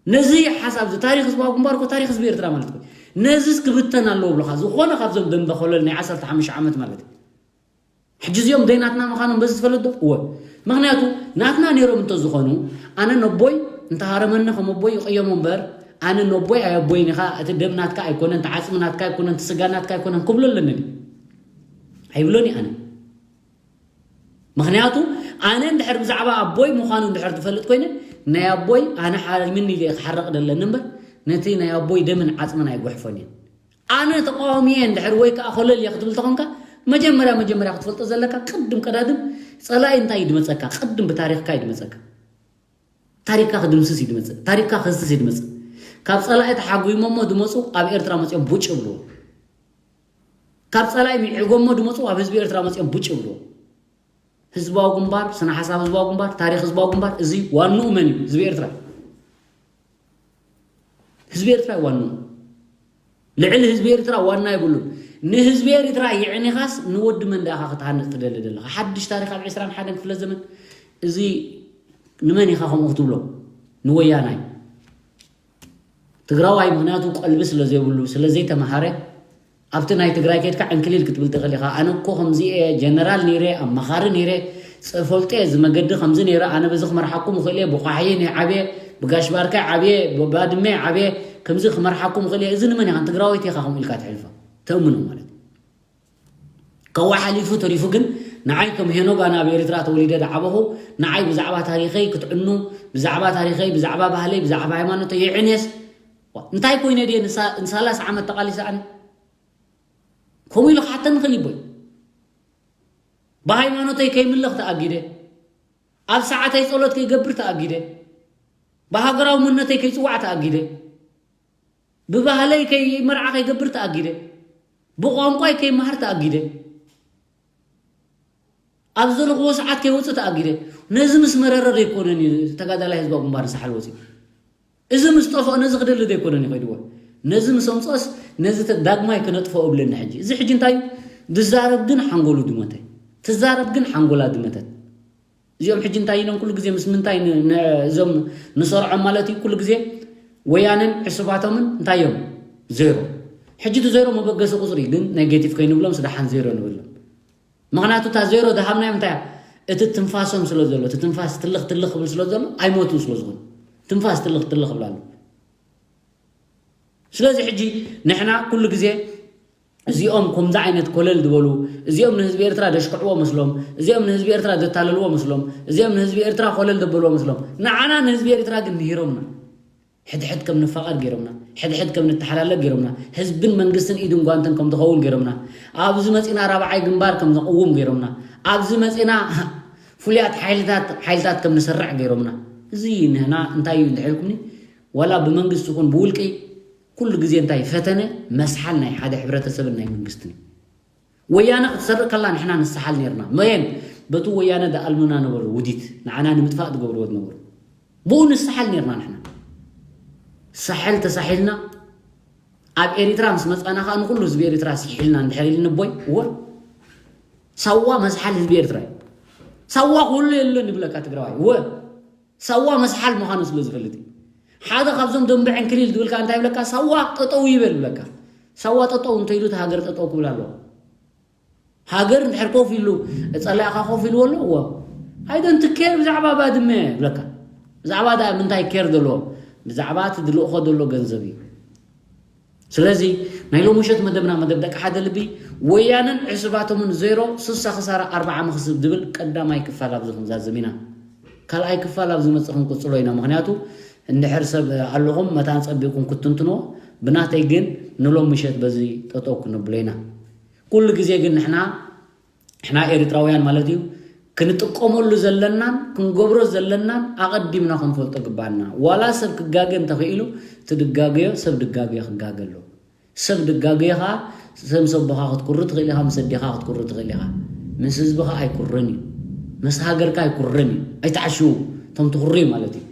ነዚ ሓሳብ እዚ ታሪኽ ህዝባዊ ግንባር እኮ ታሪኽ ህዝቢ ኤርትራ ማለት እኮ። ነዚስ ክብተን ኣለዎ ብለኻ ዝኾነ ካብዞም ደንበ ኮለል ናይ ዓሰርተ ሓሙሽተ ዓመት ማለት እዩ። ሕጂ እዚኦም ደይ ናትና ምዃኖም በዚ ትፈልጥ ዶ? እወ። ምኽንያቱ ናትና ነይሮም እንተዝኾኑ ኣነ ነቦይ እንተሃረመኒ ከም ኣቦይ ይቕየሞ እምበር ኣነ ነቦይ ኣየቦይን ኢኻ እቲ ደም ናትካ ኣይኮነን እቲ ዓፅሚ ናትካ ኣይኮነን እቲ ስጋ ናትካ ኣይኮነን ክብሎ ኣለኒ ድዩ? ኣይብሎን እዩ ኣነ። ምኽንያቱ ኣነ እንድሕር ብዛዕባ ኣቦይ ምዃኑ እንድሕር ዝፈልጥ ኮይነ ናይ ኣቦይ ኣነ ሓሪምኒ ኢለ ክሓርቕ ደለኒ እምበር ነቲ ናይ ኣቦይ ደምን ዓፅምን ኣይጉሕፎን እየ። ኣነ ተቃዋሚ እየ እንድሕር ወይ ከዓ ኮለል እየ ክትብል ተኾንካ መጀመርያ መጀመርያ ክትፈልጦ ዘለካ ቅድም ቀዳድም ፀላኢ እንታይ እዩ ድመፀካ? ቅድም ብታሪኽካ እዩ ድመፀካ። ታሪኽካ ክድምስስ እዩ ድመፅእ። ታሪኽካ ክህስስ እዩ ድመፅእ። ካብ ፀላኢ ተሓጒሞሞ ድመፁ ኣብ ኤርትራ መፅኦም ቡጭ ይብልዎ። ካብ ፀላኢ ሚዕጎሞ ድመፁ ኣብ ህዝቢ ኤርትራ መፅኦም ቡጭ ይብልዎ። ህዝባዊ ግንባር፣ ስነ ሓሳብ ህዝባዊ ግንባር፣ ታሪኽ ህዝባዊ ግንባር፣ እዚ ዋንኡ መን እዩ? ህዝቢ ኤርትራ። ህዝቢ ኤርትራ እዩ ዋንኡ። ልዕሊ ህዝቢ ኤርትራ ዋና የብሉን። ንህዝቢ ኤርትራ የዕኒኻስ ንወዲ መን ደኣኻ ክትሃንፅ ትደሊ ዘለኻ? ሓድሽ ታሪኽ ኣብ ዕስራን ሓደን ክፍለ ዘመን እዚ ንመን ኢኻ ከምኡ ክትብሎ? ንወያናይ። ትግራዋይ ምኽንያቱ ቀልቢ ስለ ዘይብሉ ስለ ዘይተምሃረ ኣብቲ ናይ ትግራይ ከድካ ዕንክሊል ክትብል ትኽእል ኢኻ። ኣነ እኮ ከምዚ እየ ጀነራል ነይረ፣ ኣማኻሪ ነይረ፣ ፈልጠ እዚ መገዲ ከምዚ ነይረ፣ ኣነ በዚ ክመርሓኩም እኽእል እየ፣ ብኳሕየን እየ ዓብየ፣ ብጋሽ ባርካ ዓብየ፣ ብባድመ ዓብየ፣ ከምዚ ክመርሓኩም እኽእል እየ። እዚ ንመን ኢኻ ንትግራወይቲ ኢኻ ከምኡ ኢልካ ትሕልፋ ተእምኖ ማለት እዩ። ከዋ ሓሊፉ ተሪፉ ግን ንዓይ ከም ሄኖግ ኣነ ኣብ ኤርትራ ተወሊደ ዝዓበኹ ንዓይ ብዛዕባ ታሪኸይ ክትዕኑ ብዛዕባ ታሪኸይ ብዛዕባ ባህለይ ብዛዕባ ሃይማኖተይ የዕንየስ እንታይ ኮይነ ድየ ንሳ- ንሳላሳ ዓመት ተቓሊሰ ኣነ ከምኡ ኢሉ ክሓተኒ ክእል ይቦይ ብሃይማኖተይ ከይምለኽ ተኣጊደ ኣብ ሰዓተይ ጸሎት ከይገብር ተኣጊደ ብሃገራዊ መንነተይ ከይጽዋዕ ተኣጊደ ብባህለይ ከይመርዓ ከይገብር ተኣጊደ ብቋንቋይ ከይመሃር ተኣጊደ ኣብ ዘለኽዎ ሰዓት ከይወፅእ ተኣጊደ ነዚ ምስ መረረ ዘይኮነን እዩ ተጋዳላይ ህዝባዊ ግንባር ንሳሕል ወፂኡ እዚ ምስ ጠፍኦ ነዚ ክደሊ ዘይኮነን ይኸይድዎ ነዚ ምስ ኣምፅኦስ ነዚ ተ- ዳግማይ ክነጥፍኦ እብለኒ ሕጂ እዚ ሕጂ እንታይ እዩ ዝዛረብ ግን ሓንጎሉ ድመተ ትዛረብ ግን ሓንጎላ ድመተት እዚኦም ሕጂ እንታይ ኢሎም ኩሉ ግዜ ምስ ምንታይ ን- ን- እዞም ንሰርዖም ማለት እዩ ኩሉ ግዜ ወያነን ዕሱባቶምን እንታይ እዮም ዜሮ ሕጂ እቲ ዜሮ መበገሲ ቁፅሪ እዩ ግን ኔጌቲቭ ከይንብሎም ስደሓን ዜሮ ንብሎም ምኽንያቱ እታ ዜሮ ዝሃብናዮም እንታይ እያ እቲ ትንፋሶም ስለ ዘሎ እቲ ትንፋስ ትልኽ ትልኽ ክብል ስለ ዘሎ ኣይሞቱን ስለ ዝኾኑ ትንፋስ ትልኽ ትልኽ ይብላሉ ስለዚ ሕጂ ንሕና ኩሉ ግዜ እዚኦም ከምዚ ዓይነት ኮለል ዝበሉ እዚኦም ንህዝቢ ኤርትራ ደሽክዕዎ መስሎም እዚኦም ንህዝቢ ኤርትራ ደታለልዎ መስሎም እዚኦም ንህዝቢ ኤርትራ ኮለል ደበልዎ መስሎም ንዓና ንህዝቢ ኤርትራ ግን ንሂሮምና ሕድሕድ ከም ንፋቐር ገይሮምና ሕድሕድ ከም ንተሓላለቅ ገይሮምና ህዝብን መንግስትን ኢድን ጓንትን ከም ዝኸውን ገይሮምና ኣብዚ መፂና ራብዓይ ግንባር ከም ዘቕውም ገይሮምና ኣብዚ መፂና ፍሉያት ሓይልታት ሓይልታት ከም ንሰርዕ ገይሮምና እዚ ንህና እንታይ እዩ እንድሕልኩምኒ ዋላ ብመንግስቲ ይኹን ብውልቂ ኩሉ ግዜ እንታይ ፈተነ መስሓል ናይ ሓደ ሕብረተሰብን ናይ መንግስትን እዩ። ወያነ ክትሰርእ ከላ ንሕና ንሰሓል ነርና መየን በቲ ወያነ ደኣልሙና ነበሩ ውዲት ንዓና ንምጥፋእ ዝገብርዎ ዝነበሩ ብኡ ንሰሓል ነርና ንሕና ሳሕል ተሳሒልና ኣብ ኤሪትራ ምስ መጻና ከኣ ንኩሉ ህዝቢ ኤሪትራ ስሒልና እንድሕር ኢሉ ንቦይ እወ ሳዋ መስሓል ህዝቢ ኤርትራ እዩ። ሳዋ ኩሉ የለን ይብለካ ትግራዋይ እወ ሳዋ መስሓል ምዃኑ ስለ ዝፈልጥ እዩ። ሓደ ካብዞም ደንበ ዕንክሊል ዝብልካ እንታይ ይብለካ? ሳዋ ጠጠው ይበል ይብለካ። ሳዋ ጠጠው እንተኢሉ እቲ ሃገር ጠጠው ክብል ኣለዎ። ሃገር እንድሕር ኮፍ ኢሉ ጸላኢኻ ኮፍ ኢልዎ ኣሎ እዎ ኣይደንት ኬር ብዛዕባ ባድመ ይብለካ። ብዛዕባ ዳ ምንታይ ኬር ዘለዎ? ብዛዕባ እቲ ዝልእኾ ዘሎ ገንዘብ እዩ። ስለዚ ናይ ሎም ምሸት መደብና መደብ ደቂ ሓደ ልቢ ወያነን ዕሱባቶምን ዜሮ ስሳ ክሳራ ኣርባዓ መኽስብ ዝብል ቀዳማይ ክፋል ኣብዚ ክንዛዝም ኢና። ካልኣይ ክፋል ኣብ ዝመጽእ ክንቅጽሎ ኢና። ምኽንያቱ እንድሕር ሰብ ኣለኹም መታን ጸቢቕኩም ክትትንትንዎ ብናተይ ግን ንሎም ምሸት በዚ ጠጠው ክንብሎ ኢና። ኩሉ ግዜ ግን ንሕና ንሕና ኤርትራውያን ማለት እዩ ክንጥቀመሉ ዘለናን ክንገብሮ ዘለናን ኣቐዲምና ክንፈልጦ ግባና። ዋላ ሰብ ክጋገ እንተኽኢሉ እቲ ድጋገዮ ሰብ ድጋገዮ ክጋገ ኣሎ። ሰብ ድጋገዮ ኸዓ ሰብ ሰቦኻ ክትኩሪ ትኽእል ኢኻ፣ ምስ ኣዴኻ ክትኩሪ ትኽእል ኢኻ። ምስ ህዝብኻ ኣይኩርን እዩ፣ ምስ ሃገርካ ኣይኩርን እዩ። ኣይትዓሽዉ እቶም ትኹርዩ ማለት እዩ።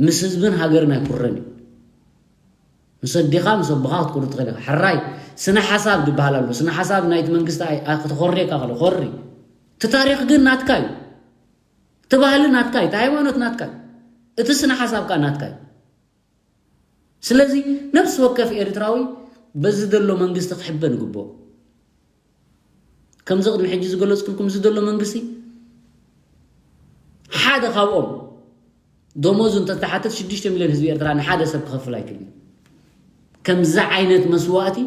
ምስ ህዝብን ሃገርን ኣይኩርን እዩ። ምስ ኣዴኻ ምስ ኣቦኻ ክትኩሪ ትኽእል ኢኻ። ሕራይ ስነ ሓሳብ ዝበሃል ኣሎ። ስነ ሓሳብ ናይቲ መንግስቲ ኣይ- ኣይ- ክተኾርየካ ከሎ ኮሪ። እቲ ታሪኽ ግን ናትካ እዩ። እቲ ባህሊ ናትካ እዩ። እቲ ሃይማኖት ናትካ እዩ። እቲ ስነ ሓሳብ ከዓ ናትካ እዩ። ስለዚ ነፍሲ ወከፍ ኤርትራዊ በዚ ዘሎ መንግስቲ ክሕበን ይግብኦ። ከምዚ ቅድሚ ሕጂ ዝገለፅኩልኩም እዚ ዘሎ መንግስቲ ሓደ ካብኦም ደሞዙ እንተተሓተት ሽዱሽተ ሚልዮን ህዝቢ ኤርትራ ንሓደ ሰብ ክኸፍል ኣይክእልን። ከምዚ ዓይነት መስዋእቲ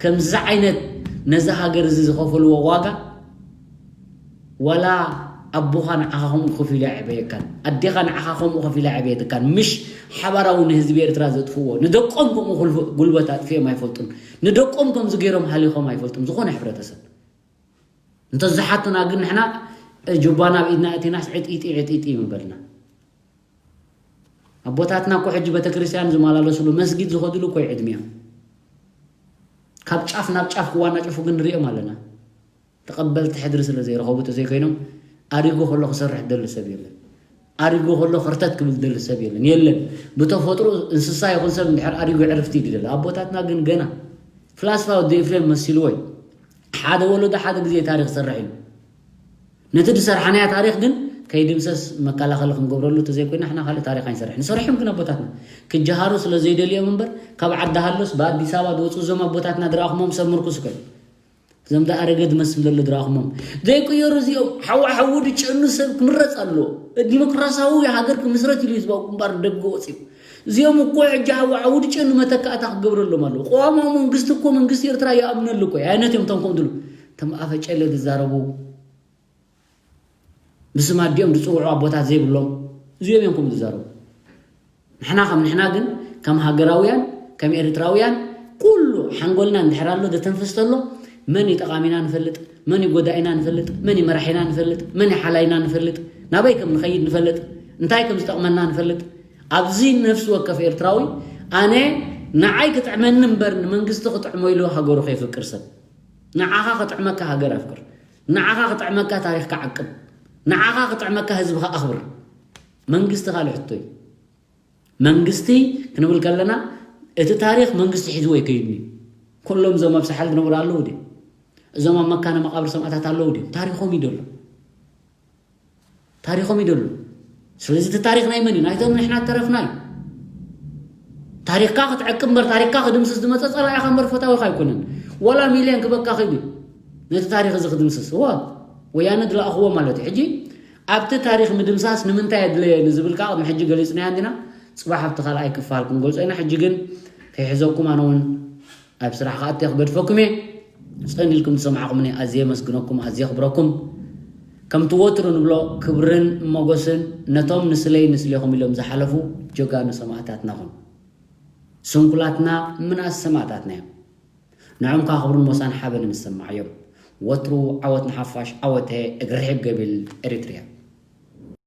ከምዚ ዓይነት ነዚ ሃገር እዚ ዝኸፈልዎ ዋጋ ዋላ ኣቦኻ ንዓኻ ከምኡ ከፊሉ ኣዕበየካን ኣዴኻ ንዓኻ ከምኡ ከፊላ ኣዕበየትካን ምሽ ሓባራዊ ንህዝቢ ኤርትራ ዘጥፍዎ ንደቆም ከምኡ ጉልበት ኣጥፊኦም ኣይፈልጡን ንደቆም ከምዚ ገይሮም ሃሊኾም ኣይፈልጡም ዝኾነ ሕብረተሰብ እንተዝሓቱና ግን ንሕና ጁባና ኣብ ኢድና እቲናስ ዕጢጢ ዕጢጢ ምበልና ኣቦታትና እኮ ሕጂ ቤተክርስትያን ዝመላለስሉ መስጊድ ዝኸድሉ እኮ ዕድሚኦም ካብ ጫፍ ናብ ጫፍ ክዋናጨፉ ግን ንሪኦም ኣለና ተቐበልቲ ሕድሪ ስለ ዘይረኸቡ ተዘይኮይኖም ኣሪጉ ከሎ ክሰርሕ ደሊ ሰብ የለን ኣሪጉ ከሎ ክርተት ክብል ደሊ ሰብ የለን የለን ብተፈጥሮ እንስሳ ይኹን ሰብ እንድሕር ኣሪጉ ዕርፍቲ ይደሊ ኣቦታትና ግን ገና ፍላስፋ ወዲ ኤፍሬም መሲልዎ እዩ ሓደ ወለዶ ሓደ ግዜ ታሪክ ይሰርሕ እዩ ነቲ ዝሰርሓናያ ታሪክ ግን ከይድምሰስ መከላኸሊ ክንገብረሉ ተዘይኮይና ሕና ካልእ ታሪክ ኣይንሰርሕ ንሰርሕም ግን ኣቦታትና ክጀሃሩ ስለ ዘይደልዮም እምበር ካብ ዓዲ ሃሎስ ብኣዲስ ኣበባ ዝወፁ እዞም ኣቦታትና ድረኣኹሞም ሰብ ምርኩስ ይኮን እዞም ዳ ኣረገ ዝመስል ዘሎ ድረኣኹሞም ዘይቅየሩ እዚኦም ሓዋ ሓዊ ድጨኑ ሰብ ክምረፅ ኣለዎ ዲሞክራሲያዊ ሃገር ክምስረት ኢሉ ህዝባዊ ግንባር ደገ ወፂኡ እዚኦም እኮ ሕጂ ሓዋ ሓዊ ድጨኑ መተካእታ ክገብረሎም ኣለዎ ቅዋማዊ መንግስቲ እኮ መንግስቲ ኤርትራ ይኣምነሉ እኮ ኣይነት እዮም ተንኮም ድሉ ተም ኣፈጨለ ዝዛረቡ ብስም ኣዲኦም ዝፅውዑ ኣቦታት ዘይብሎም እዚኦም እዮም ከምኡ ዝዛረቡ ንሕና ከም ንሕና ግን ከም ሃገራውያን ከም ኤርትራውያን ኩሉ ሓንጎልና እንድሕር ኣሎ ዘተንፍስ ተሎ መን እዩ ጠቓሚና ንፈልጥ መን እዩ ጎዳኢና ንፈልጥ መን እዩ መራሒና ንፈልጥ መን እዩ ሓላይና ንፈልጥ ናበይ ከም ንኸይድ ንፈልጥ እንታይ ከም ዝጠቕመና ንፈልጥ ኣብዚ ነፍሲ ወከፍ ኤርትራዊ ኣነ ንዓይ ክጥዕመኒ እምበር ንመንግስቲ ክጥዕሞ ኢሉ ሃገሩ ከይፍቅር ሰብ ንዓኻ ክጥዕመካ ሃገር ኣፍቅር ንዓኻ ክጥዕመካ ታሪኽካ ዓቅብ ንዓኻ ክጥዕመካ ህዝብኻ ኣኽብር መንግስቲ ካልእ ሕቶ እዩ መንግስቲ ክንብል ከለና እቲ ታሪኽ መንግስቲ ሒዝዎ ይከይድኒ ኩሎም እዞም ኣብ ሳሕል ዝነበሩ ኣለዉ ድ እዞም ኣብ መካነ መቃብር ሰማእታት ኣለዉ ድ ታሪኾም ይደሉ ታሪኾም ይደሉ ስለዚ እቲ ታሪኽ ናይ መን እዩ ናይቶም ንሕና ተረፍና እዩ ታሪኽካ ክትዕቅብ እምበር ታሪኽካ ክድምስስ ዝመፀ ፀላኢኻ እምበር ፈታዊኻ ኣይኮነን ዋላ ሚልዮን ክበካ ኽእል እዩ ነቲ ታሪኽ እዚ ክድምስስ እዋ ወያነ ዝለኣኽዎ ማለት እዩ ሕጂ ኣብቲ ታሪኽ ምድምሳስ ንምንታይ ኣድለየ ንዝብል ከዓ ቅድሚ ሕጂ ገሊፅናዮ እንዲና ፅባሕ ኣብቲ ካልኣይ ክፋል ክንገልፆ ኢና ሕጂ ግን ከይሕዘኩም ኣነ እውን ኣብ ስራሕ ክኣቱ ክገድፈኩም እየ ጸኒልኩም ዝሰማዕኩምኒ ኣዝየ የመስግነኩም ኣዝየ የኽብረኩም ከምቲ ወትሩ ንብሎ ክብርን ሞገስን ነቶም ንስለይ ንስሌኹም ኢሎም ዝሓለፉ ጀጋኑ ሰማእታትና ኹን ስንኩላትና ምናስ ሰማእታትና እዮም ንዖም ከዓ ክብርን ሞሳን ሓበንን ዝሰማዕ እዮም ወትሩ ዓወት ንሓፋሽ ዓወተ እግሪ ርሒብ ገቢል ኤሪትርያ